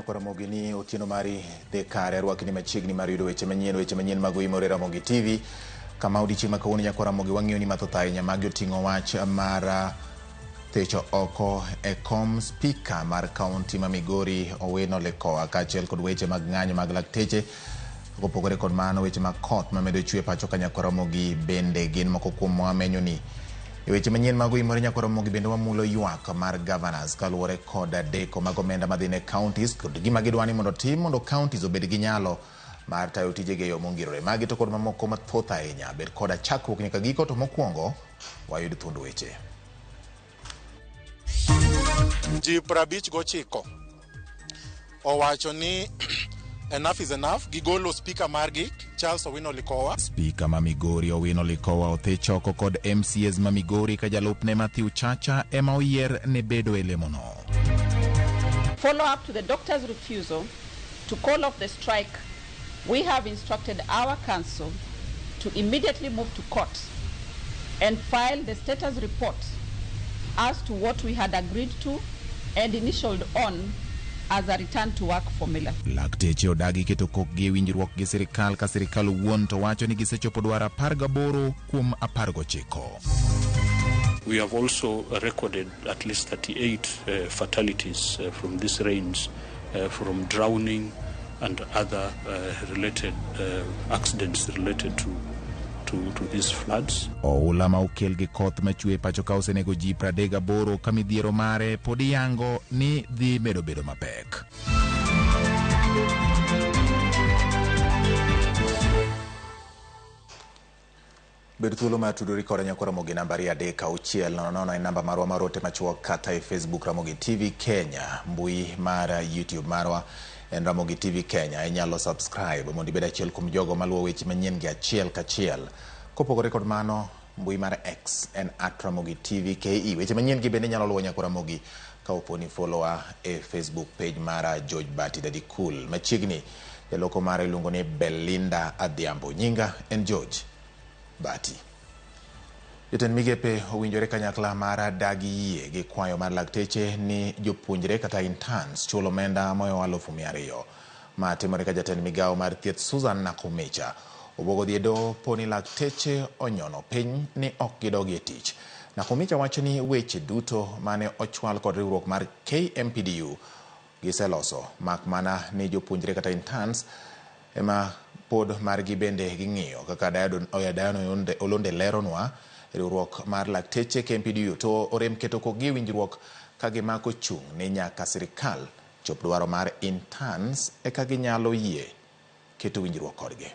Nyakwar Ramogi ni otieno mari dhi kare. Arwaki ni machiegni mar yudo weche manyien, weche manyien mag Oimore Ramogi TV. Kama odiechieng' ma kawuono Nyakwar Ramogi wang'iyo ni mathoth ahinya. Magi oting'o wach mar thecho oko e kom spika mar kaunti ma Migori Owino Likowa kaachiel kod weche mag ng'anyo mag lakteche. Kopogore kod mano, weche mag koth mamedo chwe pacho ka Nyakwar Ramogi bende gin moko kuom mwamenyo ni. E weche manyien mag Oimore Nyakwar Ramogi bende wamulo ywak mar governors kaluwore kod deko mag omenda madhi ne counties kod gima gidwa ni mondo otim mondo counties obed gi nyalo mar tayo tijegi e yo mongirore. Magi to kod mamoko mathoth ahinya. Bed koda chakruok nyaka giko to mokwongo wayud thuond weche. Ji 59 owacho ni enough is enough, gigolo speaker margi Charles Owino Likowa. Spika ma Migori Owino Likowa othich oko kod MCAs ma Migori ka jalupne Mathew Chacha ema oyier ne bedo e lemono. Follow up to the doctor's refusal to call off the strike, we have instructed our council to immediately move to court and file the status report as to what we had agreed to and initialed on as a return to work formula. Lakteche odagi keto kokgi e winjruok gi sirikal ka sirikal owuon to wacho ni gisechopo dwaro 18 kuom 19. We have also recorded at least 38 fatalities from these rains, from drowning and other related accidents related to these floods. Oula ma okel gi koth machwe pacho ka osenego ji 38 ka midhiero mare pod iyango ni dhi medo bedo mapek. Bed thuolo mar tudori koda Nyakwar Ramogi namba 236 00 en namba marwa mar ote machuok kata e Facebook Ramogi TV Kenya, mbui mar YouTube marwa en Ramogi TV Kenya. Inyalo subscribe mondo ibed achiel kuom jogo maluwo weche manyien gi achiel kachiel. Kopogore kod mano, mbui mar X en @Ramogi TV KE. Weche manyien gi bende inyalo luwo Nyakwar Ramogi ka opo ni follow e Facebook page mara George Bati Daddy Cool. Machiegni jaloko mare iluongo ni Belinda Adhiambo. Nyinga en George Bati. Jotend migepe owinjore kanyakla mar dagi yie gi kwayo mar lakteche ni jopuonjre kata interns chulo omenda mohewo 200,000. Ma timore ka jatend migawo mar thieth Susan Nakhumicha obwogo dhi e doho po ni lakteche onyono piny ni ok gidogi e tich. Nakhumicha wacho ni weche duto mane ochwal kod riwruok mar KMPDU giseloso, mak mana ni jopuonjre kata interns ema pod margi bende ging'iyo. Kaka Diana Olonde leronwa, riwruok mar lakteche KMPDU to orem keto kokgi e winjruok ka gimako chung' ni nyaka sirikal chop dwaro mar interns eka ginyalo yie keto winjruok kodgi.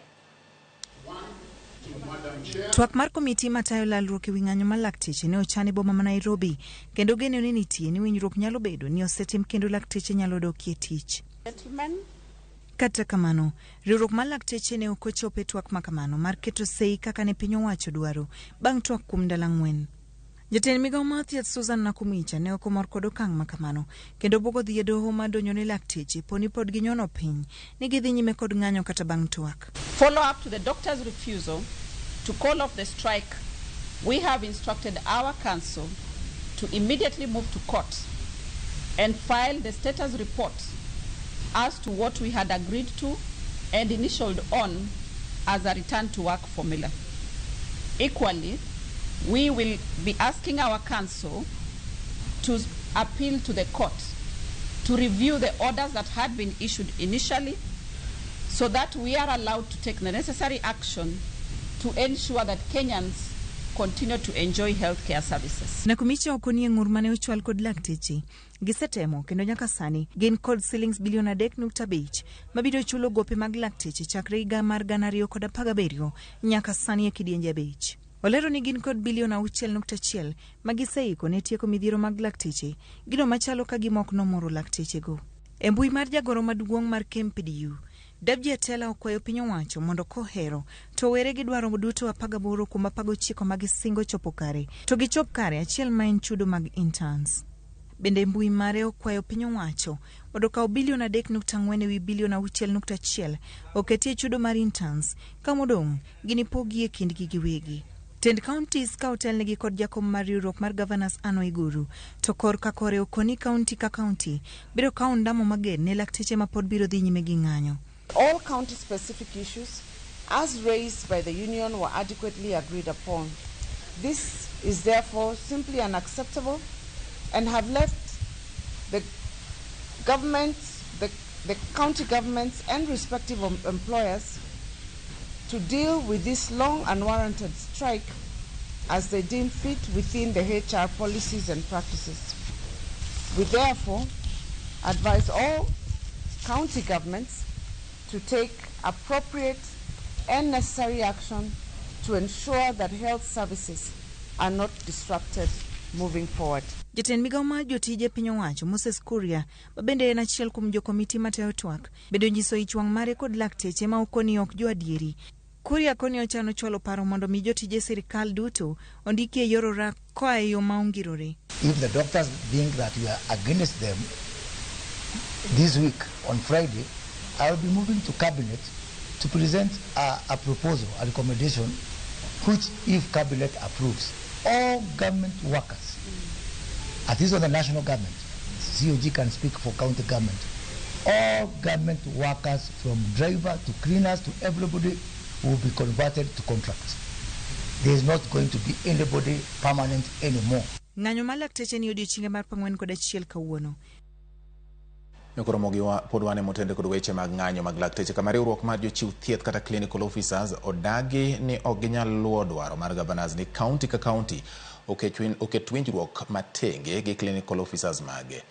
Twak mar komiti matayo lalruok e wi ng'anyo mar lakteche ne ochan e boma ma Nairobi kendo geno ni nitie ni winjruok nyalo bedo ni osetim kendo lakteche nyalo dokie tich. Kata kamano, riwruok mar lakteche ne ok ochopo e twak makamano mar keto sei kaka ne piny owacho dwaro bang' twak kuom ndalo 4. Jatend migawo mar thieth Susan Nakhumicha ne ok omor kod okang' makamano kendo bwogo dhi e doho mar donjo ne lakteche po ni pod ginyono piny ni gidhi nyime kod ng'anyo kata bang' twak. Follow up to the doctor's refusal to call off the strike, we have instructed our council to immediately move to court and file the status report as to what we had agreed to and initialed on as a return to work formula. Equally, we will be asking our council to appeal to the court to review the orders that had been issued initially so that we are allowed to take the necessary action to ensure that Kenyans continue to enjoy healthcare services. Nakhumicha ok nie ng'ur mane ochwal kod lakteche. Gisetemo kendo nyaka sani gin kod silings bilion 3.5 mabiro chulo gope mag lakteche chakre higa mar 2017 nyaka sani e kidienje 5. Olero ni gin kod bilion 6.1 ma giseiko ne tieko midhiero mag lakteche, gino machalo ka gima ok nomoro laktechego. E mbui mar jagoro maduong' mar KMPDU, Davji Atela okwayo piny owacho mondo kohero to were gi dwaro duto 18 kuom 19 ma gisingo chopo kare, to gichop kare achiel ma en chudo mag interns. Bende mbui mare okwayo piny owacho mondo okaw bilion 3.4 ewi bilion 6.1 oketie chudo mar interns, ka modong' ginipogi e kindgi giwegi. Tend counties ka otelnegi kod jakom mar riwruok mar Governors Anne Waiguru to korka kore okoni county ka county biro kawo ondamo mager ne lakteche mapod biro dhi nyime gi ng'anyo. All county specific issues as raised by the union were adequately agreed upon. This is therefore simply unacceptable and have left the government, the county governments and respective employers to deal with this long unwarranted strike as they deem fit within the HR policies and practices. We therefore advise all county governments to take appropriate and necessary action to ensure that health services are not disrupted moving forward. Jatend migawo mar jotije piny owacho Moses Kuria, ma bende en achiel kuom jokomiti matayo twak, bende onyiso ich wang' mare kod lakteche ma okoni ok joadieri. Kuria koni ochano chwalo paro mondo mi jotije sirikal duto ondiki e yor orak koa e yo ma ongirore. If the doctors think that we are against them, this week on Friday, I will be moving to cabinet to present a proposal, a recommendation, which if cabinet approves, all government workers, at least on the national government, COG can speak for county government, all government workers from driver to cleaners to everybody will be converted to contracts. There is not going to be anybody permanent anymore. Ng'anyo mar lakteche ni odiochienge mar 41 kawuono. Nyakoromogi pod wane motende kod weche mag ng'anyo mag lakteche kama riwruok mar jochiw thieth kata clinical officers odagi ni ok ginyal luwo dwaro mar governors ni county ka county oket winjruok matenge gi clinical officers mage.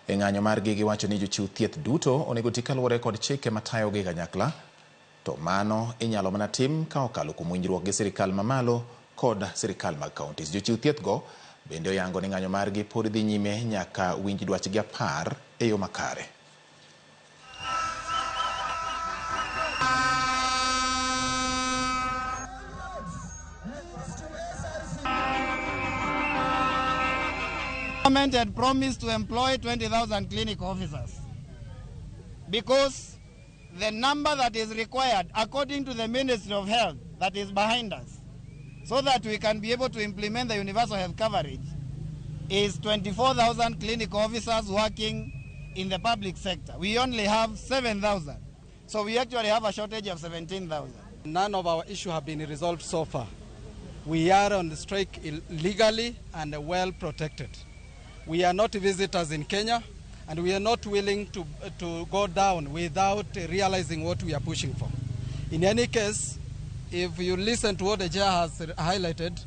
E ng'anyo margi giwacho ni jochiw thieth duto onego ti kaluwore kod chike matayogi kanyakla, to mano inyalo mana tim ka okalo kuom winjruok gi sirikal mamalo kod sirikal mag counties. Jochiw thieth go bende oyango ni ng'anyo margi pod dhi nyime nyaka winj dwachgi 10 e yo makare. Government had promised to employ 20,000 clinic officers because the number that is required according to the Ministry of Health that is behind us, so that we can be able to implement the universal health coverage, is 24,000 clinic officers working in the public sector. We only have 7,000. So we actually have a shortage of 17,000. None of our issues have been resolved so far. We are on the strike legally and well protected. We are not visitors in Kenya, and we are not willing to go down without realizing what we are pushing for. In any case, if you listen to what the chair has highlighted,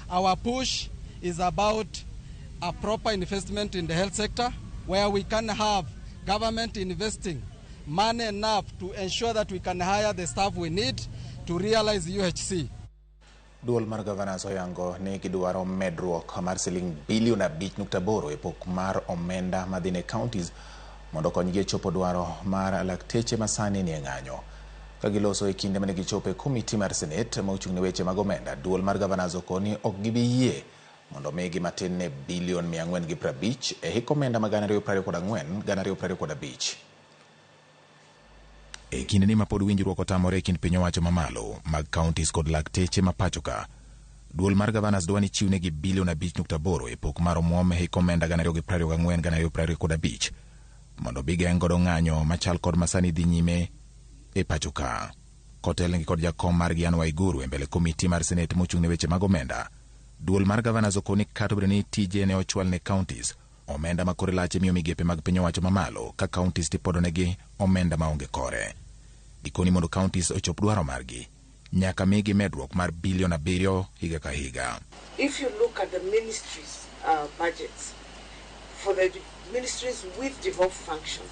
our push is about a proper investment in the health sector, where we can have government investing money enough to ensure that we can hire the staff we need to realize UHC. Duol mar governors oyango ni gidwaro medruok mar siling bilion 5.8 e pok mar omenda madhi ne counties mondo okonygi e chopo dwaro mar lakteche masani ni e ng'anyo. Ka giloso e kinde mane gichopo e komiti mar Senate ma ochung' ne weche mag omenda, duol mar governors okoni ok gibi yie mondo migi matin ne bilion 450 e hik omenda mag 2024-2025. E kinde ni mapod winjruok otamore e kind piny owacho mamalo mag counties kod lakteche ma pacho ka, duol mar governors dwa ni chiwnegi bilion 5.8 e pok mar omuom e hik omenda 2024-2025 mondo gigeng' godo ng'anyo machal kod masani dhi nyime e pacho ka. Kotelnegi kod jakom margi Anne Waiguru e mbele komiti mar Senate mochung' ne weche mag omenda, duol mar governors okoni kata obedo ni tije ne ochwal ne counties, omenda ma kore lach imiyo migepe mag piny owacho mamalo ka counties tipodonegi omenda maonge kore. Gikoni mondo counties ochop dwaro margi, nyaka migi medruok mar bilion 7 higa ka higa. If you look at the ministries' budgets, for the ministries with devolved functions,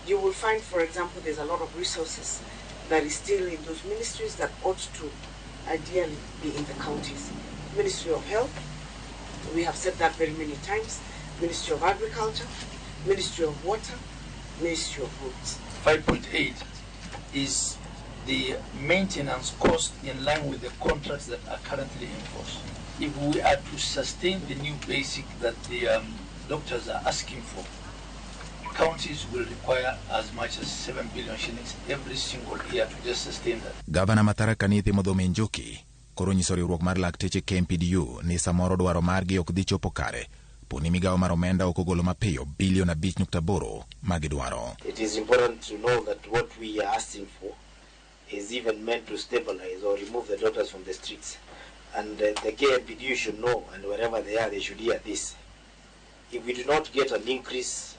you will find, for example, there's a lot of resources that is still in those ministries that ought to ideally be in the counties. Ministry of Health, we have said that very many times, Ministry of Agriculture, Ministry of Water, Ministry of Roads. 5.8 is the maintenance cost in line with the contracts that are currently in force. If we are to sustain the new basic that the doctors are asking for, counties will require as much as 7 billion shillings every single year to just sustain that. Governor Tharaka Nithi Muthomi Njuki koro nyiso riwruok mar lakteche KMPDU ni samoro dwaro margi ok dhi chopo kare poni migawo mar omenda ok ogolo mapiyo bilion 5.8 magidwaro. It is important to know that what we are asking for is even meant to stabilize or remove the doctors from the streets. And the KMPDU should know, and wherever they are, they should hear this. If we do not get an increase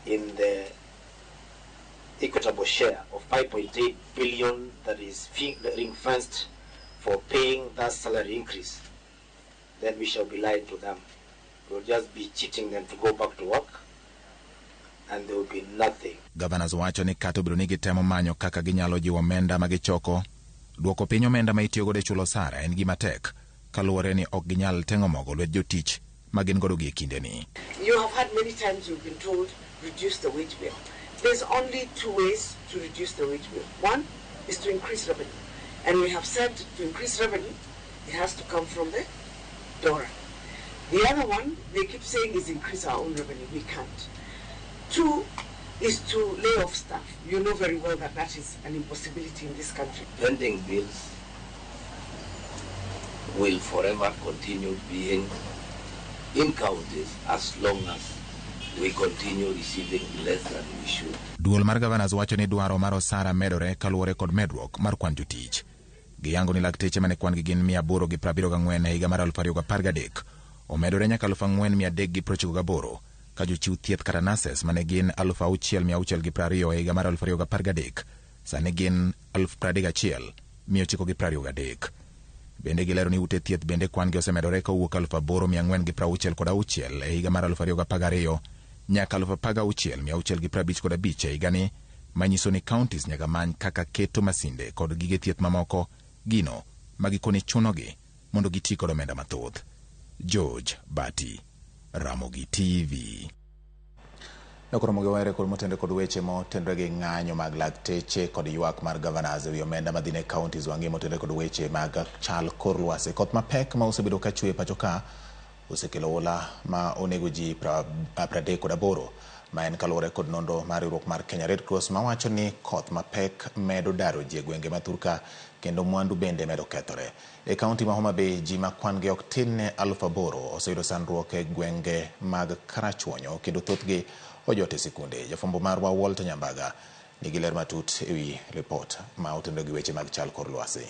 in the equitable share of 5.8 billion that is ring-fenced for paying that salary increase, then we shall be lying to them. We'll just be cheating them to go back to work, and there will be nothing. Governors wacho ni kata obedo ni gitemo manyo kaka ginyalo jiwo omenda ma gichoko, duoko piny omenda ma itiyogodo e chulo osara en gima tek kaluwore ni ok ginyal teng'o mogo lwet jotich ma gin godo gie kindeni. You have had many times you've been told, reduce the wage bill. There's only two ways to reduce the wage bill. One is to increase revenue. And we have said to increase revenue, it has to come from the DORA. The other one, they keep saying, is increase our own revenue. We can't. Two is to lay off staff. You know very well that that is an impossibility in this country. Pending bills will forever continue being in counties as long as we continue receiving less than we should. Duol mar governors wacho ni dwaro mar osara medore kaluwore kod medruok mar kwan jotich. Giyango ni lakteche mane kwan gi gin 874 e higa mar 2013 omedore nyaka 4398 ka jochiw thieth kata nurses mane gin 6620 e higa mar 2013 sani gin 31923. Bende gilero ni ute thieth bende kwan gi osemedore kowuok 8466 e higa mar 2012 nyaka 16655 e higani, manyiso ni counties nyaka many kaka keto masinde kod gige thieth mamoko gino ma gikone chunogi mondo giti kod omenda mathoth. George Bati, Ramogi TV. Nokoromogi were kod motende kod weche motenore gi ng'anyo mag lakteche kod ywak mar governors ewi omenda madhi ne counties wang'e motenore kod weche mag chal kor lwasi. Koth mapek ma osebedo ka chwe pacho ka osekelo ola ma onego ji 38 ma en kaluwore kod nonro mar riwruok mar Kenya Red Cross mawacho ni koth mapek medo daro ji e gwenge ma thurka kendo mwandu bende medo kethore. E kaunti ma Homa Bay ji ma kwan gi ok tin ne 8,000 oseyudo sandruok e gwenge mag Karachuonyo kendo thothgi ojot e sikunde. Jafwambo marwa Walter Nyambaga nigi ler matut ewi ripot ma otenore gi weche mag chal kor lwasi.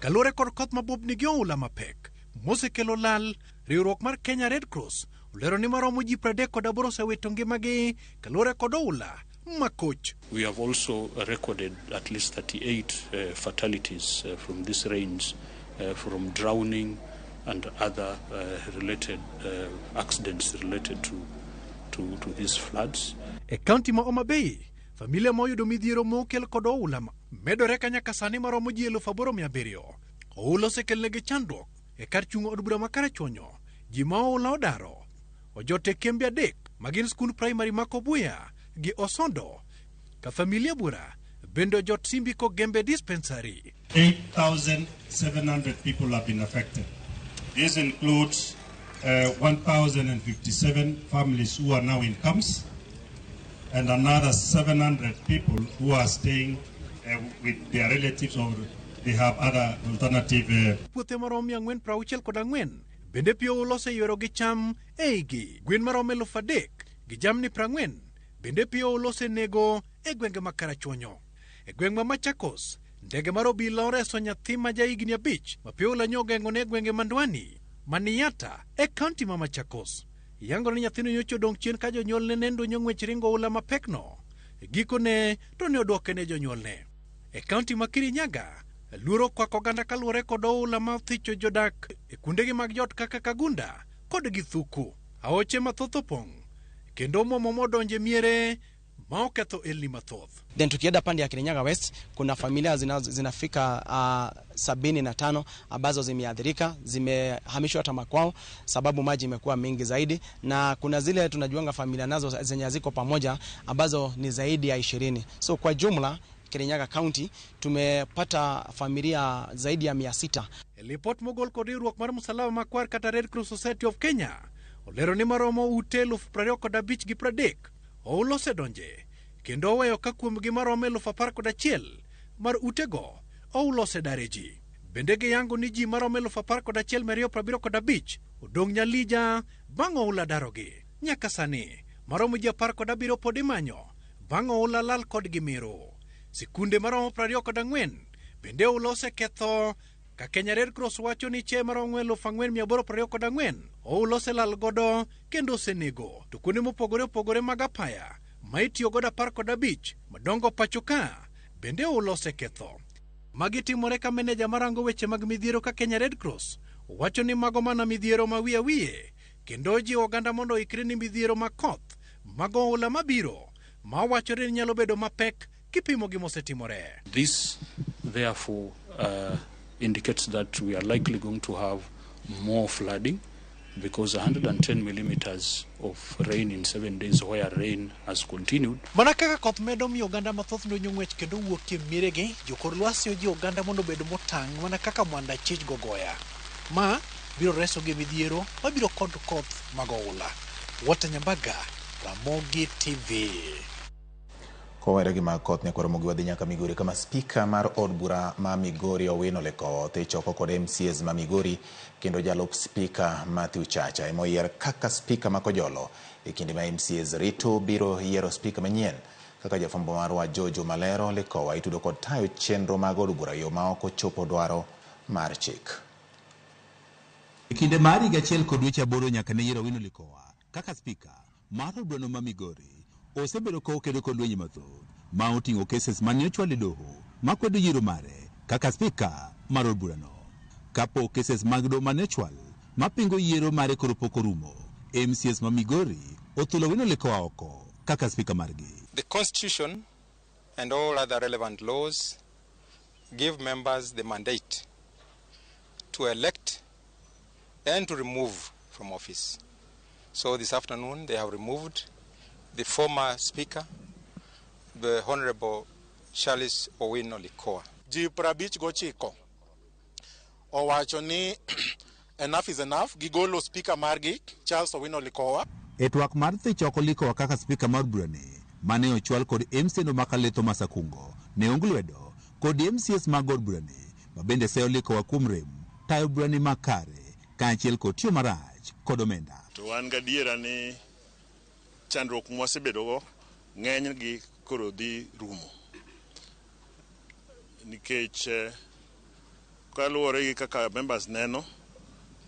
Kaluwore kod koth mabup nigi oula mapek mosekelo lal, riwruok mar Kenya Red Cross olero ni maromo ji 38 osewito ngimagi kaluwore kod oula makoch. We have also recorded at least 38 fatalities from these rains, from drowning and other related accidents related to these floods. E kaunti ma Homa Bay, familia ma oyudo midhiero mokel kod oula medore ka nyaka sani maromo ji 8,700. Oula osekelonegi chandruok e kar chung' od bura ma Karachuonyo. Ji ma oula odaro ojot e kembe adek magin skund primary ma Kobuya gi Osondo, ka familia bura bende ojot Simbi Kogembe dispensary. 8,700 people have been affected. This includes 1,057 families who are now in camps and another 700 people who are staying with their relatives or they have other alternative. Puothe maromo 464 bende pi oula oseywero gi cham e igi. Gwen maromo 3,000 gi jamni 40 bende pi oula osenego e gwenge ma Karachuonyo. E gweng' ma Machakos, ndege mar obila oreso nyathi ma jahigni 5 ma pi oula nyo ogeng'one e gwenge ma Ndwani, Maniata e kaunti ma Machakos. Yangore ni nyathino nyocha odong' chien ka jonyuolne ne ndunyo ng'wech ringo oula mapekno. Gikone to ne odwoke ne jonyuolne. E kaunti ma Kirinyaga, luoro okwako oganda kaluwore kod oula ma othicho jodak e kuondegi mag jot kaka Kagunda kod Githuku. Aoche mathoth opong' kendo omuomo modonje miere ma oketho elni mathoth. Then tukienda pande ya Kirinyaga West kuna familia zinafika 75 ambazo zimeathirika, zimehamishwa hata makwao sababu maji imekuwa mingi zaidi, na kuna zile tunajuanga familia nazo zenye ziko pamoja ambazo ni zaidi ya 20. So kwa jumla Kirinyaga County tumepata familia zaidi ya 600. Lipot mogol kod riwruok mar Msalaba Makwar kata Red Cross Society of Kenya olero ni maromo ute 25,030 oula osedonje kendo oweyo ka kuomgi maromo 11,000 mar utego oula osedare ji. Bende giyango ni ji maromo 11,275 odong' Nyalija bang' oula darogi. Nyaka sani maromo ji 17 pod imanyo bang' oula lal kodgi Meru. Sikunde maromo 24 bende oula oseketho ka Kenya Red Cross wacho ni chiaye maromo 4824 oula oselal godo kendo osenego. To kuonde mopogore opogore mag apaya ma itiyo godo 15 madongo pacho ka bende oula oseketho. Magi timore ka meneja marango weche mag midhiero ka Kenya Red Cross wacho ni mago mana midhiero ma wiye wiye kendo ojiwo oganda mondo oikre ni midhiero ma koth mag oula mabiro ma wachore ni nyalo bedo mapek kipimo gi mosetimore. This therefore indicates that we are likely going to have more flooding because 110 millimeters of rain in 7 days where rain has continued. Mana kaka koth medo miyo oganda mathoth donjo ng'wech kendo wuok e mieregi, jokor lwasi ojiwo oganda mondo obed motang' mana kaka mwanda chich gogoya. Ma biro resogi e midhiero mabiro kod koth mag oula. Walter Nyambaga, Ramogi TV. Kowere gi mag koth nyakwar Ramogi wadhi nyaka Migori kama spika mar od bura ma Migori Owino Likowa othich oko kod MCAs ma Migori kendo jalup spika Matthew Chacha ema oyier kaka spika ma Kojolo e kinde ma MCAs rito biro yiero spika manyien. Kaka jafwambo marwa Jojo Malero Likowa itudo kod tayo chenro mag od bura yo ma ok ochopo dwaro mar chik. E kinde mar higa achiel kod dweche 8 nyaka ne yiero Owino Likowa kaka spika mar od burano ma Migori osebedo ka okedo kod lwenje mathoth ma oting'o cases mane ochwal e doho makwedo yiero mare kaka spika mar od burano. Kapok cases mag doho mane ochwal mapingo yiero mare koro pok orumo, MCAs ma Migori othulo Owino Likowa oko kaka spika margi. The constitution and all other relevant laws give members the mandate to elect and to remove from office. So this afternoon they have removed the former speaker, the Honorable Charles Owino Likowa. Ji 59 owacho ni enough is enough, gigolo speaker margi Charles Owino Likowa. E twak mar thich oko Likowa kaka spika mar burani mane ochwal kod MCA no Makaletho Masakungo ne ong lwedo kod MCAs mag od burani ma bende seyo Likowa kuom rem tayo burani makare kaachiel kod tiyo marach kod omenda. To wan gadiera ni chandruok mwasebedogo ng'enygi koro dhi rumo nikech kaluwore gi kaka members neno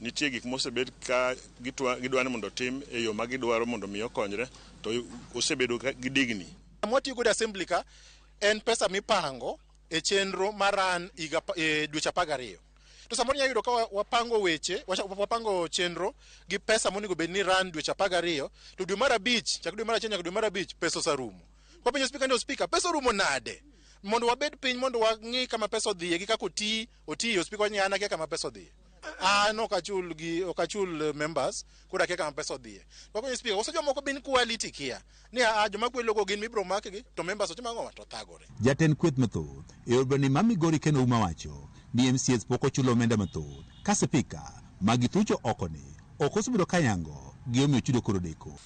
nitie gik mosebed ka gidwa ni mondo otim e yo ma gidwaro mondo mi okonyre to osebedo gi digni. Mwatiyo godo assembly ka en pesa mipango e chenro maran higa dweche 12. To samoro inyalo yudo ka wapango weche, wapango chenro gi pesa monego bed ni ran dweche 12, to dwe mar 5, chak dwe mar 1 nyaka dwe mar 5 pesa oserumo. Wapenjo spika ni spika, pesa orumo nade? Mondo wabed piny mondo wang'i kama pesa odhiye gi kaka otiyo, spika wacho ni an akia kama pesa odhiye. An ok achul members, koro akia kama pesa odhiye. Wapenjo spika, koso jomoko bin quality kia? Ni a joma kwelogo gin mibiro makgi, to members otimo ang'o? To thagore. Jatend kweth mathoth e od burani ma Migori Ken Ouma wacho ni MCAs pok ochulo omenda mathoth ka spika ma githucho oko ni ok osebedo ka yango gimomiyo chudo koro deko.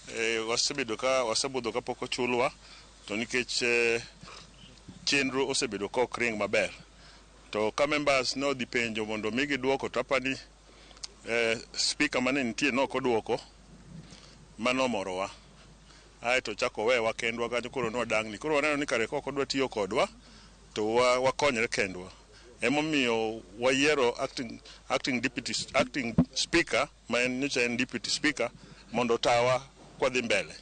Wasebedo ka wasebudho kapok ochulwa to nikech chenro osebedo ka ok ring maber. To ka members ne odhi penjo mondo migi duoko to apani speaker mane nitie ne ok oduoko, mano omorowa. Aeto ochako owewa kendwa kanyo koro nwadang'ni. Koro waneno ni kare ka ok odwa tiyo kodwa to wakonyre kendwa. Emomiyo wayiero acting speaker ma en nyocha en deputy speaker mondo otawa kwadhi mbele.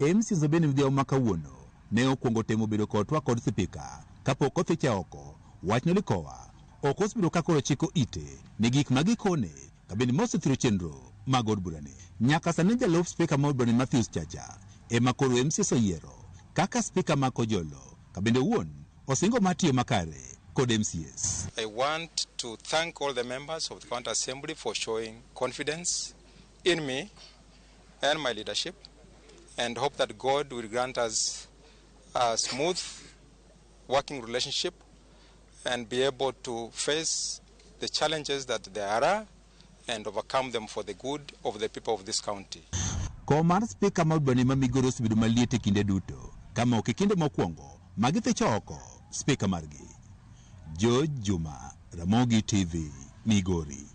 MCA Zobeni Midhiambo ma kawuono ne okwongo temo bedo kod twak kod spika kapok othiche oko. Wach ne Likowa ok osebedo ka koro chiko ite ne gik ma gikone kabende mosethiro chenro mag od burani. Nyaka sani jalup spika mar od burani Matthews Chacha ema koro MCAs oyiero kaka spika ma Kojolo kabende owuon osingo mar tiyo makare kod MCAs. I want to thank all the members of the County Assembly for showing confidence in me and my leadership, and hope that God will grant us a smooth working relationship and be able to face the challenges that there are and overcome them for the good of the people of this county. Kom mar spika mar od burani ma Migori osebedo maliet e kinde duto, kama ok e kinde mokwongo ma githicho oko spika margi. George Juma, Ramogi TV, Migori.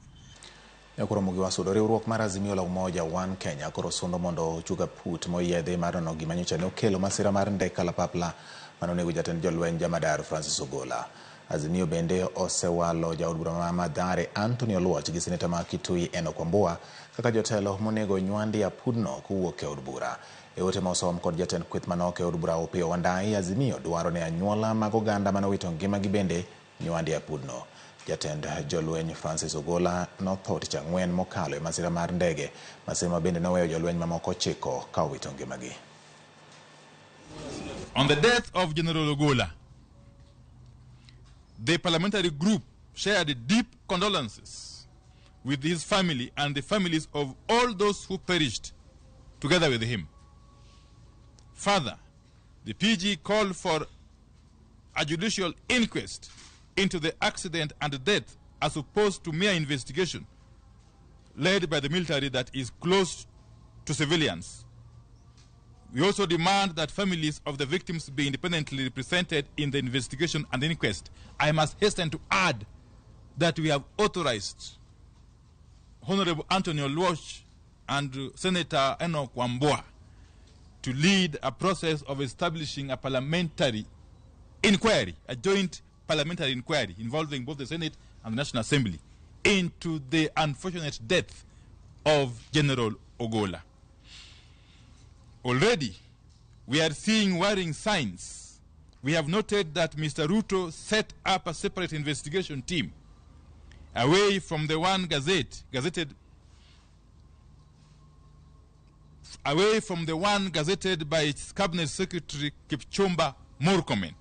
Koro mogi wasudo riwruok mar Azimio la Umoja One Kenya koro sundo mondo ochug aput moyiedhi mar nono gima nyocha ne okelo masira mar ndek kalapapla manonego jatend jolweny jamadar Francis Ogola. Azimio bende osewalo jaod bura ma Mathare Anthony Oluoch gi seneta ma Kitui Enoch Wambua kaka jotelo monego nywandi apudno kowuok e od bura. E ote ma osom kod jatend kweth manok e od bura Opiyo Wandayi, Azimio dwaro ni anyuola mag oganda manowito ngimagi bende nywandi apudno. Jatend jolweny Francis Ogola notho tich ang'wen mokalo e masira mar ndege, masira ma bende noweyo jolweny mamoko 9 ka owito ngimagi. On the death of General Ogola, the parliamentary group shared deep condolences with his family and the families of all those who perished together with him. Further, the PG called for a judicial inquest into the accident and death as opposed to mere investigation led by the military that is closed to civilians. We also demand that families of the victims be independently represented in the investigation and inquest. I must hasten to add that we have authorized Honorable Anthony Oluoch and Senator Enoch Wambua to lead a process of establishing a parliamentary inquiry, a joint parliamentary inquiry involving both the Senate and the National Assembly into the unfortunate death of General Ogola. Already, we are seeing worrying signs. We have noted that Mr. Ruto set up a separate investigation team away from the one gazetted by its Cabinet Secretary Kipchumba Murkomen.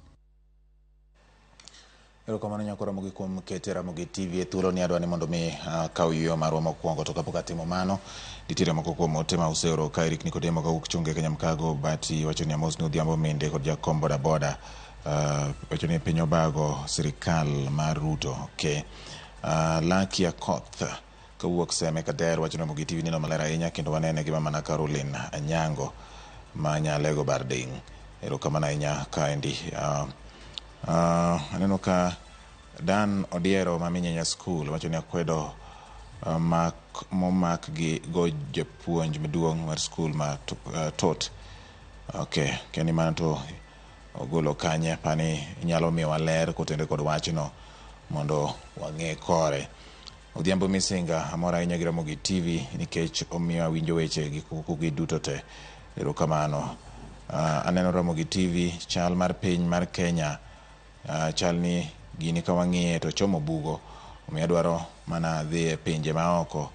Erokamano nyakora Ramogi kuom kete Ramogi TV e thuolo ni adwa ni mondo mi kaw yueyo marwa mokwongo to kapok atimo mano nitiere moko kuom ote ma useoro ka Eric Nikodemo kawuok Chunge Kenya Mkago Bati wacho ni amos ni Odhiambo Minde kod jakom boda boda wacho ni piny obago sirikal mar Ruto. Okay. Laki Akoth kawuok Seme Kader wacho ni Ramogi TV neno maler ahinya kendo wanene gi mamana Caroline Anyango ma Nyalego Barding. Erokamano ahinya kaendi. Aneno ka Dan Odiero ma Minyenya School wacho ni akwedo momak gi go japuonj maduong' mar skul ma Tot. Okay, kendo mano to ogolo kanye pani nyalo miyowa ler kotenore kod wachno mondo wang'e kore. Odhiambo Misinga amor ahinya gi Ramogi TV nikech omiyo awinjo weche gi kuku duto te. Erokamano. Aneno Ramogi TV chal mar piny mar Kenya chal ni gini ka wang'iye to chomo bugo, omiyo adwaro mana dhi e pinje maoko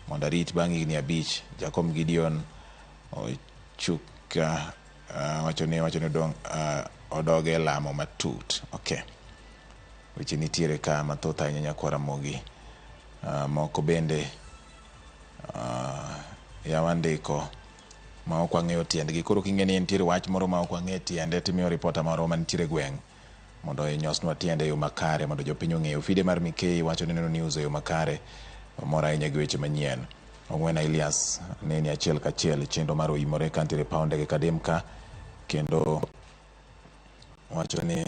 mondo arit bang' higni 5. Jakom Gideon Ochuka wacho ni odog e lamo matut. Okay. Weche nitiere ka mathoth ahinya nyakwa Ramogi. Moko bende yawandiko ma ok wang'eyo tiendgi. Koro king'e ni nitiere wach moro ma ok wang'e tiende timiyo ripota moro mantiere gweng' mondo inyosnwa tiende e yo makare mondo jopiny ong'e. Ofide mar Mikei wacho ni neno news e yo makare, omor ahinya gi weche manyien. Ong'wena Elias neni achiel kachiel chenro mar oimore ka nitiere paw ndege Kadem ka kendo wacho ni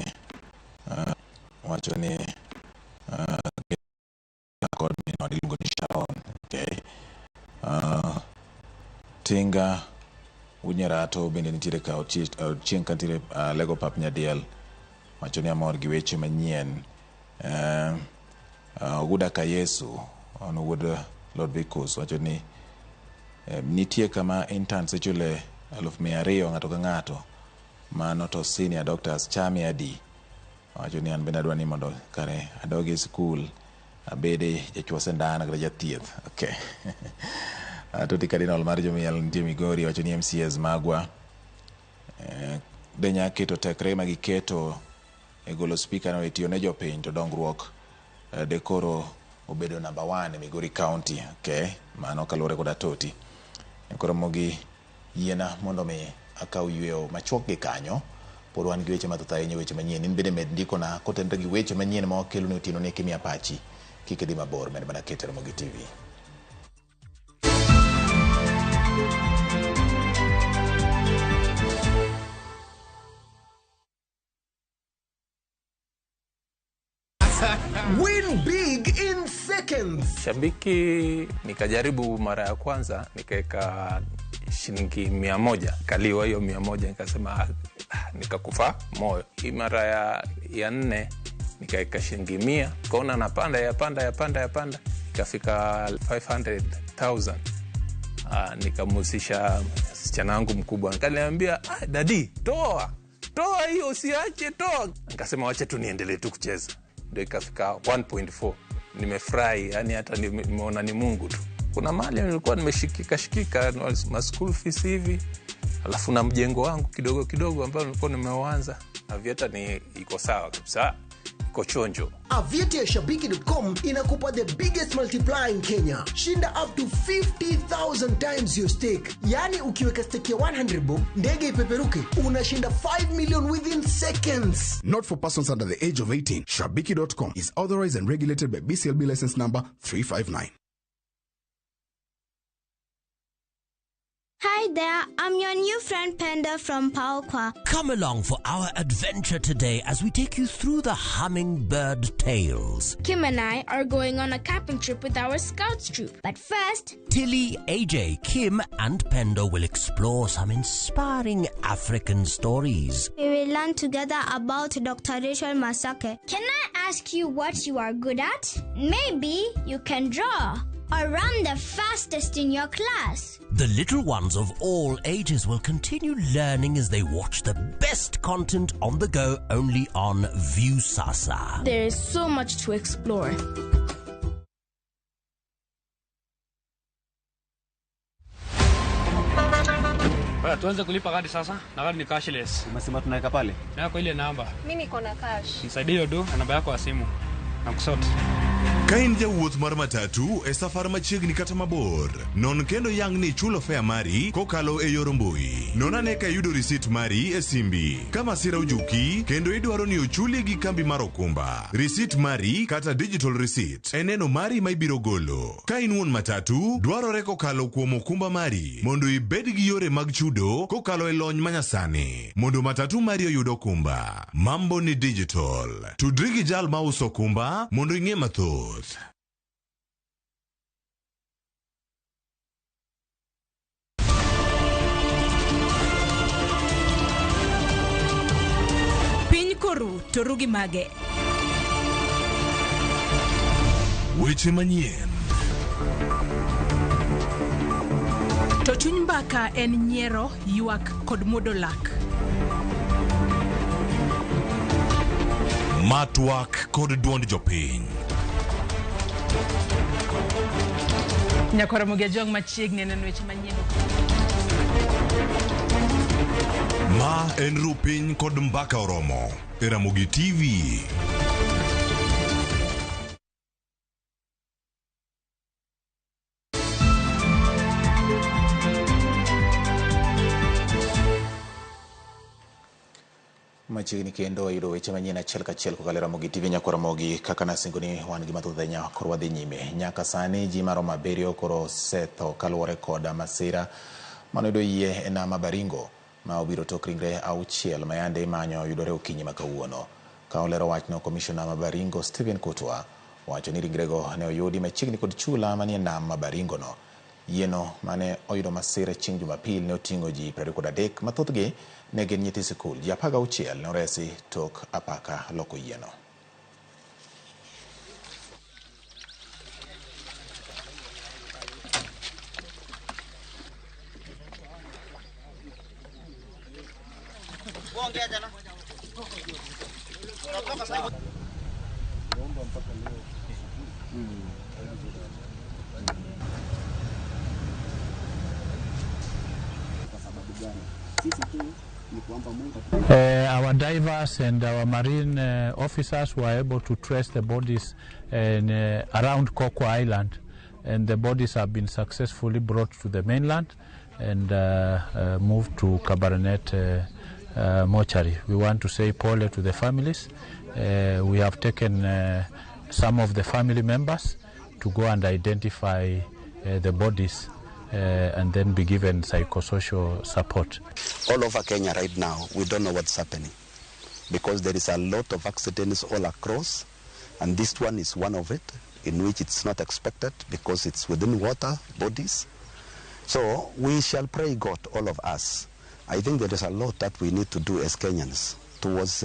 kod minwa iluongo ni Sharon. Okay. Tinga Unyerato bende nitiere ka Ochieng ka nitiere Lego Pap Nyadiel wacho ni amor gi weche manyien. Oguda ka Yesu on wuod Lord Vikus wacho ni nitie kama interns ichule 200,000 ng'ato ka ng'ato, mano to senior doctors chame adi? Wacho ni an bende adwa ni mondo kare adog e skul abede jachuo sindan kata jathieth. Okay. Toti Cardinal mar Jomiel nitie Migori wacho ni MCAs magwa de nya keto tekre ma giketo e golo speaker no e tiyo ne jopiny to dongruok de koro obedo number 1 e Migori County. Okay, mano kaluwore kod Atoti. Koro mogi yiena mondo mi akaw yueyo machuok gi kanyo. Pod wan gi weche mathoth ahinya, weche manyien. In bende med ndikona kotenore gi weche manyien ma wakeloni otieno ni kimiya pachi. Kik idhi mabor, med mana keto Ramogi TV. Win big in seconds. Shabiki nikajaribu mara ya kwanza nikaweka shilingi 100, kaliwa hiyo 100, nikasema nikakufa moyo. Hii mara ya nne nikaweka shilingi 100, kaona napanda yapanda yapanda yapanda, ikafika 500,000. Nikamhusisha msichana wangu mkubwa, nikaniambia dadi, toa hiyo, usiache, toa. Nikasema wacha tu niendelee tu kucheza, ndio ikafika 1.4. Nimefurahi, yani hata nimeona ni Mungu tu. Kuna mali nilikuwa nimeshikika shikika ma school fees hivi, alafu na mjengo wangu kidogo kidogo ambao nilikuwa nimeuanza. Aviator ni iko sawa kabisa, iko chonjo. Aviator ya Shabiki.com inakupa the biggest multiplier in Kenya. Shinda up to 50,000 times your stake. Yani ukiweka stake ya 100 bob, ndege ipeperuke, unashinda 5 million within seconds. Not for persons under the age of 18. Shabiki.com is authorized and regulated by BCLB license number 359. Hi there, I'm your new friend Penda from Paokwa. Come along for our adventure today as we take you through the hummingbird tales. Kim and I are going on a camping trip with our scouts troop. But first, Tilly, AJ, Kim and Pendo will explore some inspiring African stories. We will learn together about Dr. Rachel Masake. Can I ask you what you are good at? Maybe you can draw or run the fastest in your class. The little ones of all ages will continue learning as they watch the best content on the go only on Viusasa. There is so much to explore. Tuanze kulipa kadi sasa, na kadi ni cashless. Umesema tunaweka pale? Yako ile namba. Mimi niko na cash. Nisaidie hiyo do na namba yako ya simu. Na kusort. Ka in jawuoth mar matatu e safar machiegni kata mabor, non kendo yang ni ichulo fare mari kokalo e yor mbui. Non ane ka iyudo risit mari e simbi. Ka masira ojuki kendo idwaro ni ochuli gi kambi mar okumba, risit mari kata digital receipt e neno mari ma ibiro golo. Ka in wuon matatu, dwarore kokalo kuom okumba mari mondo ibed gi yore mag chudo kokalo e lony manyasani mondo matatu mari oyud okumba. Mambo ni digital. Tudri gi jal mauso okumba mondo ing'e mathoth. Piny koru to ru gi mage. Weche manyien. To chuny mbaka en nyiero, ywak kod muodo lak. Matwak kod duond jopiny. Nyakwar Ramogi Ajwang' machiegni neno weche manyien. Ma en Rupiny kod Mbaka Oromo e Ramogi TV. Machiegni kendo wayudo weche manyien achiel kachiel kokalo e Ramogi TV. Nyakwar Ramogi, kaka nasingo ni wan gi mathoth ahinya koro wadhi nyime. Nyaka sani ji maromo 7 koro osetho kaluwore kod masira manoyudo yie e nam Baringo ma obiro tok ringre 6 ma yande imanyo yudore okinyi ma kawuono. Ka olero wachno, komishona ma Baringo Stephen Kutwa wacho ni ringrego ne oyudi machiegni kod chula manie nam ma Baringo no. Yieno mane oyudo masira chieng' Jumapil ne oting'o ji 23, ma thothgi ne gin nyithi sikul. Ji 16 ne oresi tok apaka loko yieno. Our divers and our marine officers were able to trace the bodies in, around Kokwa Island, and the bodies have been successfully brought to the mainland and moved to Kabarnet mortuary. We want to say pole to the families. We have taken some of the family members to go and identify the bodies and then be given psychosocial support. All over Kenya right now, we don't know what's happening because there is a lot of accidents all across. And this one is one of it, in which it's not expected because it's within water bodies. So we shall pray God, all of us. I think there is a lot that we need to do as Kenyans towards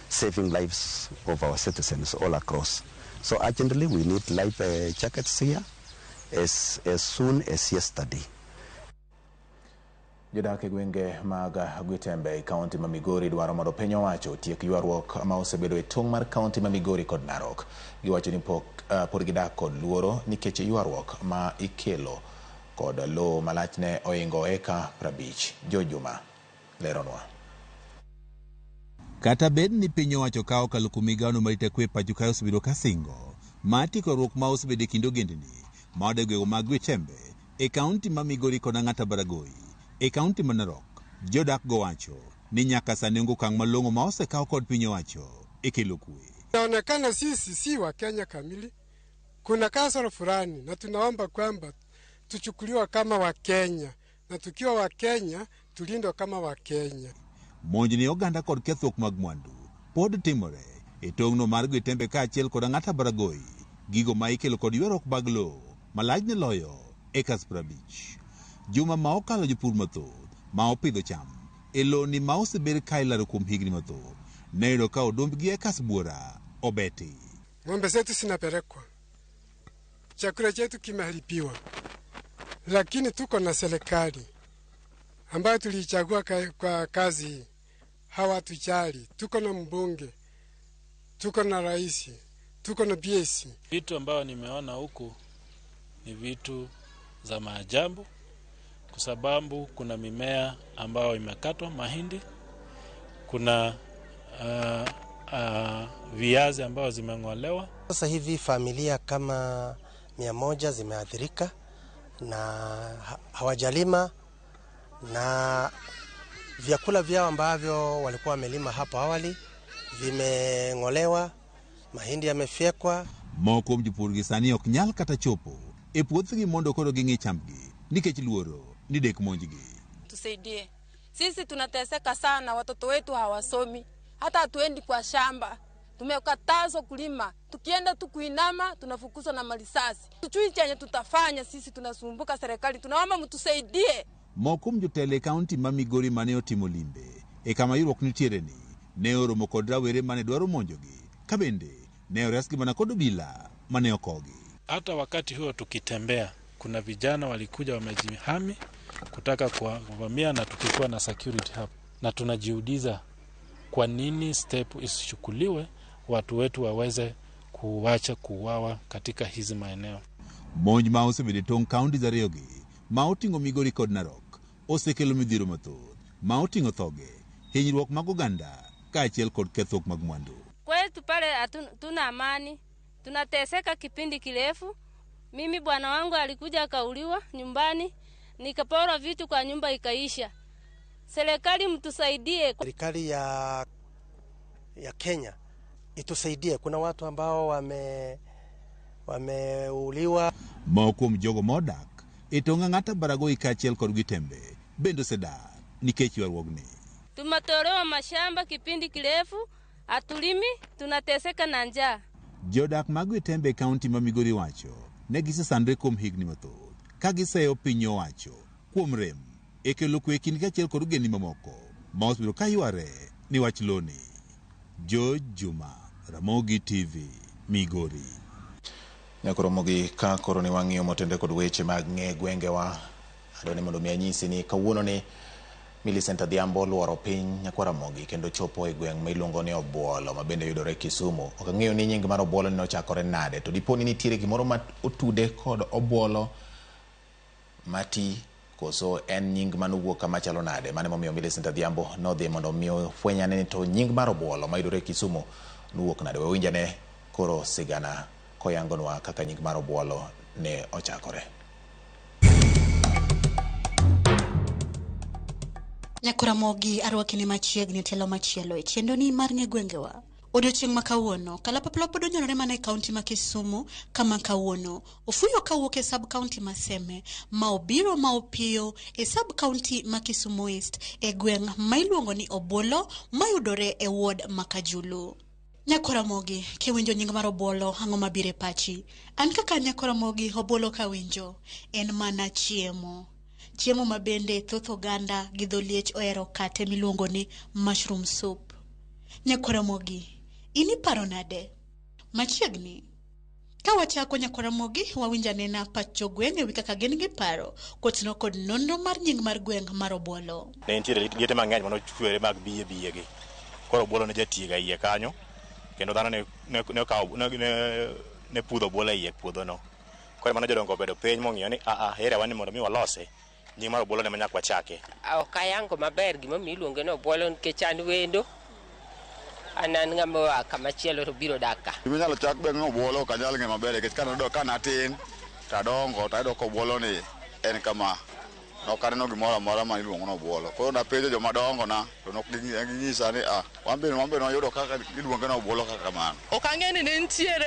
saving lives of our citizens all across. So urgently we need life jackets here as soon as yesterday. Jodak e gwenge mag Gwitembe e kaunti ma Migori dwaro mondo piny owacho otiek ywaruok ma osebedo e tong' mar kaunti ma Migori kod Narok. Giwacho ni pod gidak kod luoro nikech ywaruok ma ikelo kod lowo malachne oingo eka 50. Jojuma leronwa. Kata bed ni piny owacho ka okalo kuom migawono marita kwe pacho kae osebedo ka singo mar tieko ywaruok ma osebedo e kind ogendni ma odak e gwenge mag Gwitembe e kaunti ma Migori kod Ang'ata Baragoi e kaunti ma Narok, jodak go wacho ni nyaka sani onge okang' malong'o ma osekaw kod piny owacho e kelo kwe. Inaonekana sisi si wa Kenya kamili, kuna kasoro fulani, na tunaomba kwamba tuchukuliwa kama wa Kenya, na tukiwa wa Kenya tulindwa kama wa Kenya. Monj ne oganda kod kethruok mag mwandu pod timore e tong'no mar Gwitembe kaachiel kod Ang'ata Baragoi, gigo ma ikelo kod ywaruok mag lowo malachne loyo ekas 50. Juma ma okalo jopur mathoth ma opidho cham e loni ma osebed ka ilaro kuom higni mathoth ne yudo ka odumb gi ekas buora obeti. Ng'ombe zetu zinapelekwa, chakula chetu kimeharibiwa, lakini tuko na serikali ambayo tuliichagua kwa kazi hii. Hawatujali. Tuko na mbunge, tuko na rais, tuko na BSC. Vitu ambayo nimeona huku ni vitu za maajabu, kwa sababu kuna mimea ambayo imekatwa, mahindi, kuna viazi ambayo zimeng'olewa. Sasa hivi familia kama 100 zimeathirika na hawajalima, na vyakula vyao ambavyo walikuwa wamelima hapo awali vimeng'olewa, mahindi yamefyekwa. Moko kuom jopur gi sani ok nyal kata chopo e puothgi mondo koro ging'i chambgi nikech luoro ni dek monjgi. Tusaidie. Sisi tunateseka sana, watoto wetu hawasomi, hata hatuendi kwa shamba. Tumekatazwa kulima, tukienda tu kuinama tunafukuzwa na marisasi. Tujui chenye tutafanya, sisi tunasumbuka serikali, tunaomba mtusaidie. Moko kuom jotelo e kaunti ma Migori mane otimo limbe e kama ywaruok nitiere ni ne oromo kod rawere mane dwaro monjogi, ka bende ne oresgi mana kod obila mane okogi. Hata wakati huo tukitembea, kuna vijana walikuja wamejihami kutaka kuvamia, na tukikuwa na security hapa, na tunajiuliza kwa nini step isichukuliwe watu wetu waweze kuwacha kuuawa katika hizi maeneo. Monj ma osebedo e tong' kaunti ariyogi ma oting'o Migori kod Narok osekelo midhiero mathoth ma oting'o thoge, hinyruok mag oganda kaachiel kod kethruok mag mwandu. Kwetu pale tuna amani, tunateseka kipindi kirefu. Mimi bwana wangu alikuja akauliwa nyumbani, nikaporwa vitu kwa nyumba ikaisha. Serikali mtusaidie. Serikali ya Kenya itusaidie. Kuna watu ambao wameuliwa. Moko kuom jogo modak e tong' Ang'ata Baragoi kaachiel kod Gwitembe bende osedar nikech ywaruogni. Tumetolewa mashamba kipindi kirefu, hatulimi, tunateseka na njaa. Jodak mag Gwitembe e kaunti ma Migori wacho ne gisesandre kuom higni mathoth ka giseyo piny owacho kuom rem e kelo kwe e kindgi kaachiel kod ogendni mamoko ma osebedo ka yware ni wach loni. George Juma, Ramogi TV, Migori. Nyakoromogi ka koro ni wang'iyo motende kod weche mag ng'e gwengewa, adwa ni mondo mi anyisi ni kawuono ni Millicent Adhiambo luoro piny Nyakwaramogi kendo chopo e gweng' ma iluongo ni Obuolo ma bende yudore Kisumu. Ok ang'eyo ni nying mar Obuolo ni nochakore nade, to dipo ni nitiere gimoro ma otude kod Obuolo mati koso en nying manowuok kama chalo nade. Mano emomiyo Millicent Adhiambo nodhi mondo mi ofwenyane ni to nying mar Obuolo ma yudore Kisumu nowuok nade. Wawinjane koro sigana koyangonwa kaka nying mar Obuolo ne ochakore. Nyakwaramogi arwakini machiegni tielo machielo e chenroni mar ng'e gwengewa. Odiochieng' ma kawuono, kalapapla pod onyorore mana e kaunti ma Kisumu kama kawuono ofuyo kawuok e sub county ma Seme ma obiro ma opiyo e sub county ma Kisumu East e gweng' ma iluongo ni Obuolo mayudore e ward ma Kajulu. Nyakoramogi, kiwinjo nying mar obuolo, ang'o mabiro e pachi? An kaka Nyakoramogi, obuolo kawinjo, en mana chiemo. Chiemo ma bende thoth oganda gi dholiech ohero kate miluongo ni mushroom soup. Nyakoramogi, in iparo nade? Machiegni. Ka wachako Nyakoramogi, wawinj anena pach jogweng' ewi kaka gin gi paro kotinore kod nonro mar nying mar gweng' mar obuolo. Ne nitiere liete mang'eny mane ochwere mag biye biye gi. Koro obuolo ne jatiga iye kanyo kendo dhano ne ne ne okawo ne, ne, ne pudho obuolo e iye puodhono. Koro mano jodongo obedo piny mong'iyo ni a a area wani mondo mi walose nying mar obuolo ne nyaka wachake. Ok ayango maber gimomiyo iluonge ni obuolo nikech an wendo. An an ng'ama oa kamachielo to biro dak ka. Gima inyalo chak be ni obuolo ok anyal ng'eyo maber nikech kane kane atin to adongo to ayudo ka obuolo ni en kama. Ok aneno gimoro amora ma iluongo ni obuolo. Koro napenjo joma dongo na to nok ginyisa ni ah wan be wayudo kaka iluonge ni obuolo kaka kamano. Ok ang'e ni ne nitiere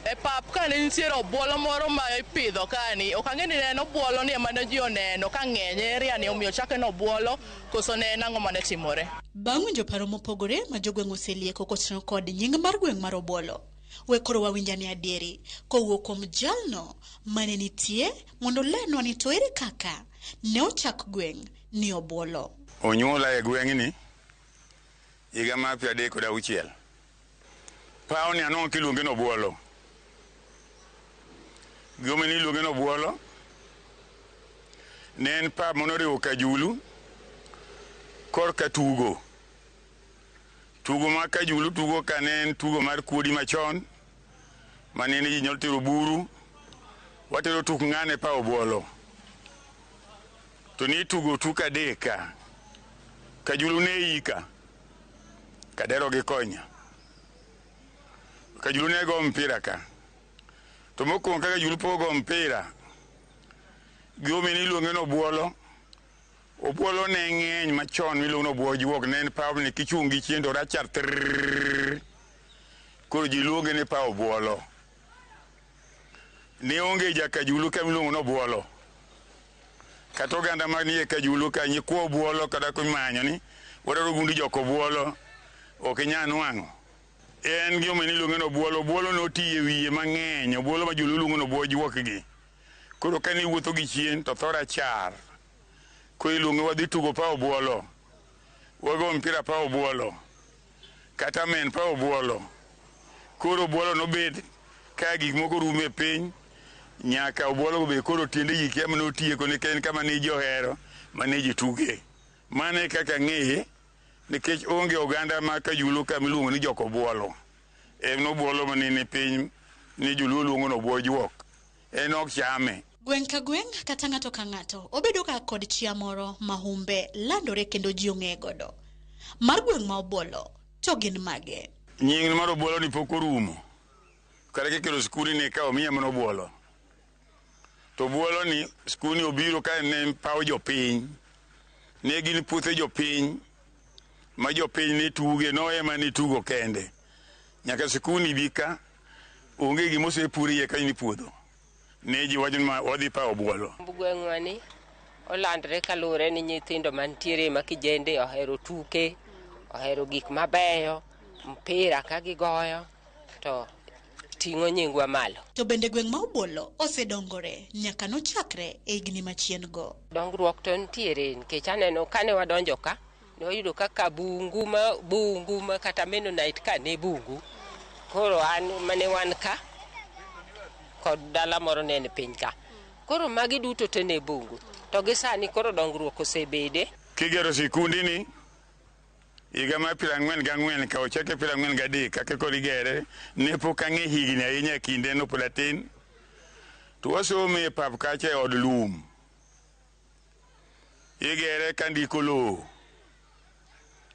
e pap ka ne nitiere obuolo moro ma ipidho kani. Ok ang'e ni ne en obuolo ni ema ne ji oneno ka ng'eny e area ni omiyo ochake ni obuolo koso ne en ang'o mane timore. Bang' winjo paro mopogore ma jogweng' oselieko kotinore kod nying mar gweng' mar obuolo, we koro wawinj ane adieri kowuok kuom jalno mane nitie mondo olernwa ni to ere kaka ne ochak gweng' ni obuolo. Onyuola e gweng'ni higa mar 36. Pawni anwang'o kiluonge ni obuolo. Gimomiyo niluonge ni obuolo, ne en pap manoriwo Kajulu korka tugo. Tugo ma Kajulu tugo ka ne en tugo mar kuodi machon, mane ji nyalo tero buru, watero tuk ng'ane pa obuolo. To ni tugo tuk adek ka. Kajulu ne ika, Kadero gi Konya. Kajulu ne go mpira ka. To mokwongo ka Kajulu pok go mpira, gimomiyo niluonge ni obuolo, obuolo ne ng'eny machon miluongo ni obuo juok, ne en pawni kichung' gi chien to rachar trrrr. Koro ji luonge ni paw obuolo. Ne onge jakajulu ka miluongo ni obuolo. Kata oganda manie Kajulu ka nyikwa obuolo kata kimanyo ni wadwaro gundi jok obuolo, ok inyal nwang'o. En gimomiyo niluonge ni obuolo, obuolo noti e wiye mang'eny, obuolo ma joluo luongo ni obuo juok gi. Koro ka niwuotho gi chien to tho rachar. Koro iluonge wadhi tugo pa obuolo, wago mpira pa obuolo, kata men pa obuolo. Koro obuolo nobed ka gik moko rumo e piny, nyaka obuolo be koro tiende ji kia mane otieko nikech en kama ne ji ohero mane ji tuge. Mano e kaka ang'eye nikech onge oganda ma Kajulu ka miluongo ni jok obuolo. En obuolo mane ni piny ni joluo luongo ni obuo juok. En ok chame. Gweng' ka gweng' kata ng'ato ka ng'ato obedo ga kod chia moro ma humbe landore kendo ji ong'eye godo. Mar gweng' ma obuolo to gin mage? Nying mar obuolo ni pok orumo. Kata kikelo skul ni ka omiya mana obuolo. To obuolo ni skul ni obiro ka ne paw jopiny. Ne gin puothe jopiny ma jopiny ne tuge, no ema ne tugo kende. Nyaka skul ni bi ka, onge gima osepur iye kanyo ni puodho. Ne ji wacho ni wadhi paw obuolo. Gweng'wa ni olandre kaluwore ni nyithindo mantiere ma kijende ohero tuke, ohero gik mabeyo, mpira ka gigoyo to ting'o nyingwa malo. To bende gweng' ma obuolo osedongore nyaka nochakre e higni machien go. Dongruok to nitiere nikech aneno kane wadonjo ka, ne wayudo kaka bungu ma kata Mennonite ka ne bungu. Koro an mane wan ka kod dala moro ne en piny ka. Koro magi duto te ne bungu. To gi sani koro dongruok osebede. Kigero sikundi ni higa mar 44 ka ochake 43 kaka koro igere, ne pok ang'e higni ahinya e kinde no pod atin. To wasomo e pap kacha e od lum. Igere ka ndiko lowo.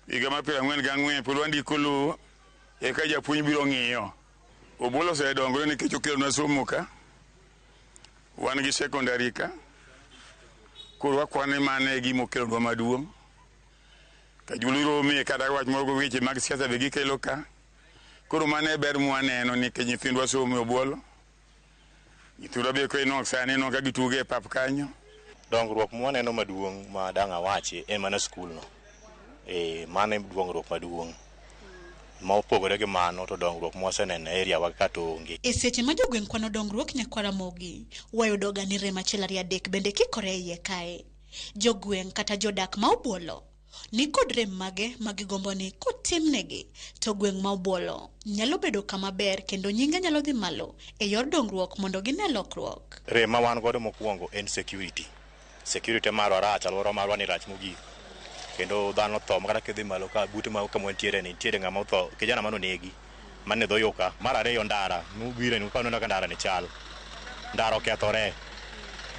Higa mar 44 pod wandiko lowo, eka japuonj biro ng'iyo. Obuolo osedongore nikech okelonwa somo ka. Wan gi secondary ka. Koro wakwane mano e gima okelonwa maduong'. Kajulu rome kata wach moro go weche mag siasa be gikelo ka. Koro mano e ber mwaneno nikech nyithindwa somo e obuolo. Nyithindwa be ko sani ineno ka gitugo e pap kanyo. Dongruok mwaneno maduong' ma dang' awachi en mana skul no. Mano e dongruok maduong'. Ma opogore gi mano to dongruok mwaseneno e area wa ka to onge. E seche ma jogweng' kwano dongruok nyakwar Ramogi, wayudoga ni rem achiel ariyo adek bende kikore e iye kae. Jogweng' kata jodak ma Obuolo ni kod rem mage ma gigombo ni kotimnegi to gweng' ma Obuolo nyalo bedo kama ber kendo nyinge nyalo dhi malo e yor dongruok mondo gine lokruok. Rem ma wan godo mokwongo en security. Security marwa rach, alwora marwa ni rach mogik. Kendo dhano tho makata kidhi malo ka bute ma kama wantiere ni nitiere ng'ama otho, kijana manonegi mane dho yo ka. Mar ariyo ndara, mubire ni uneno ka ndara ni chal. Ndara okethore.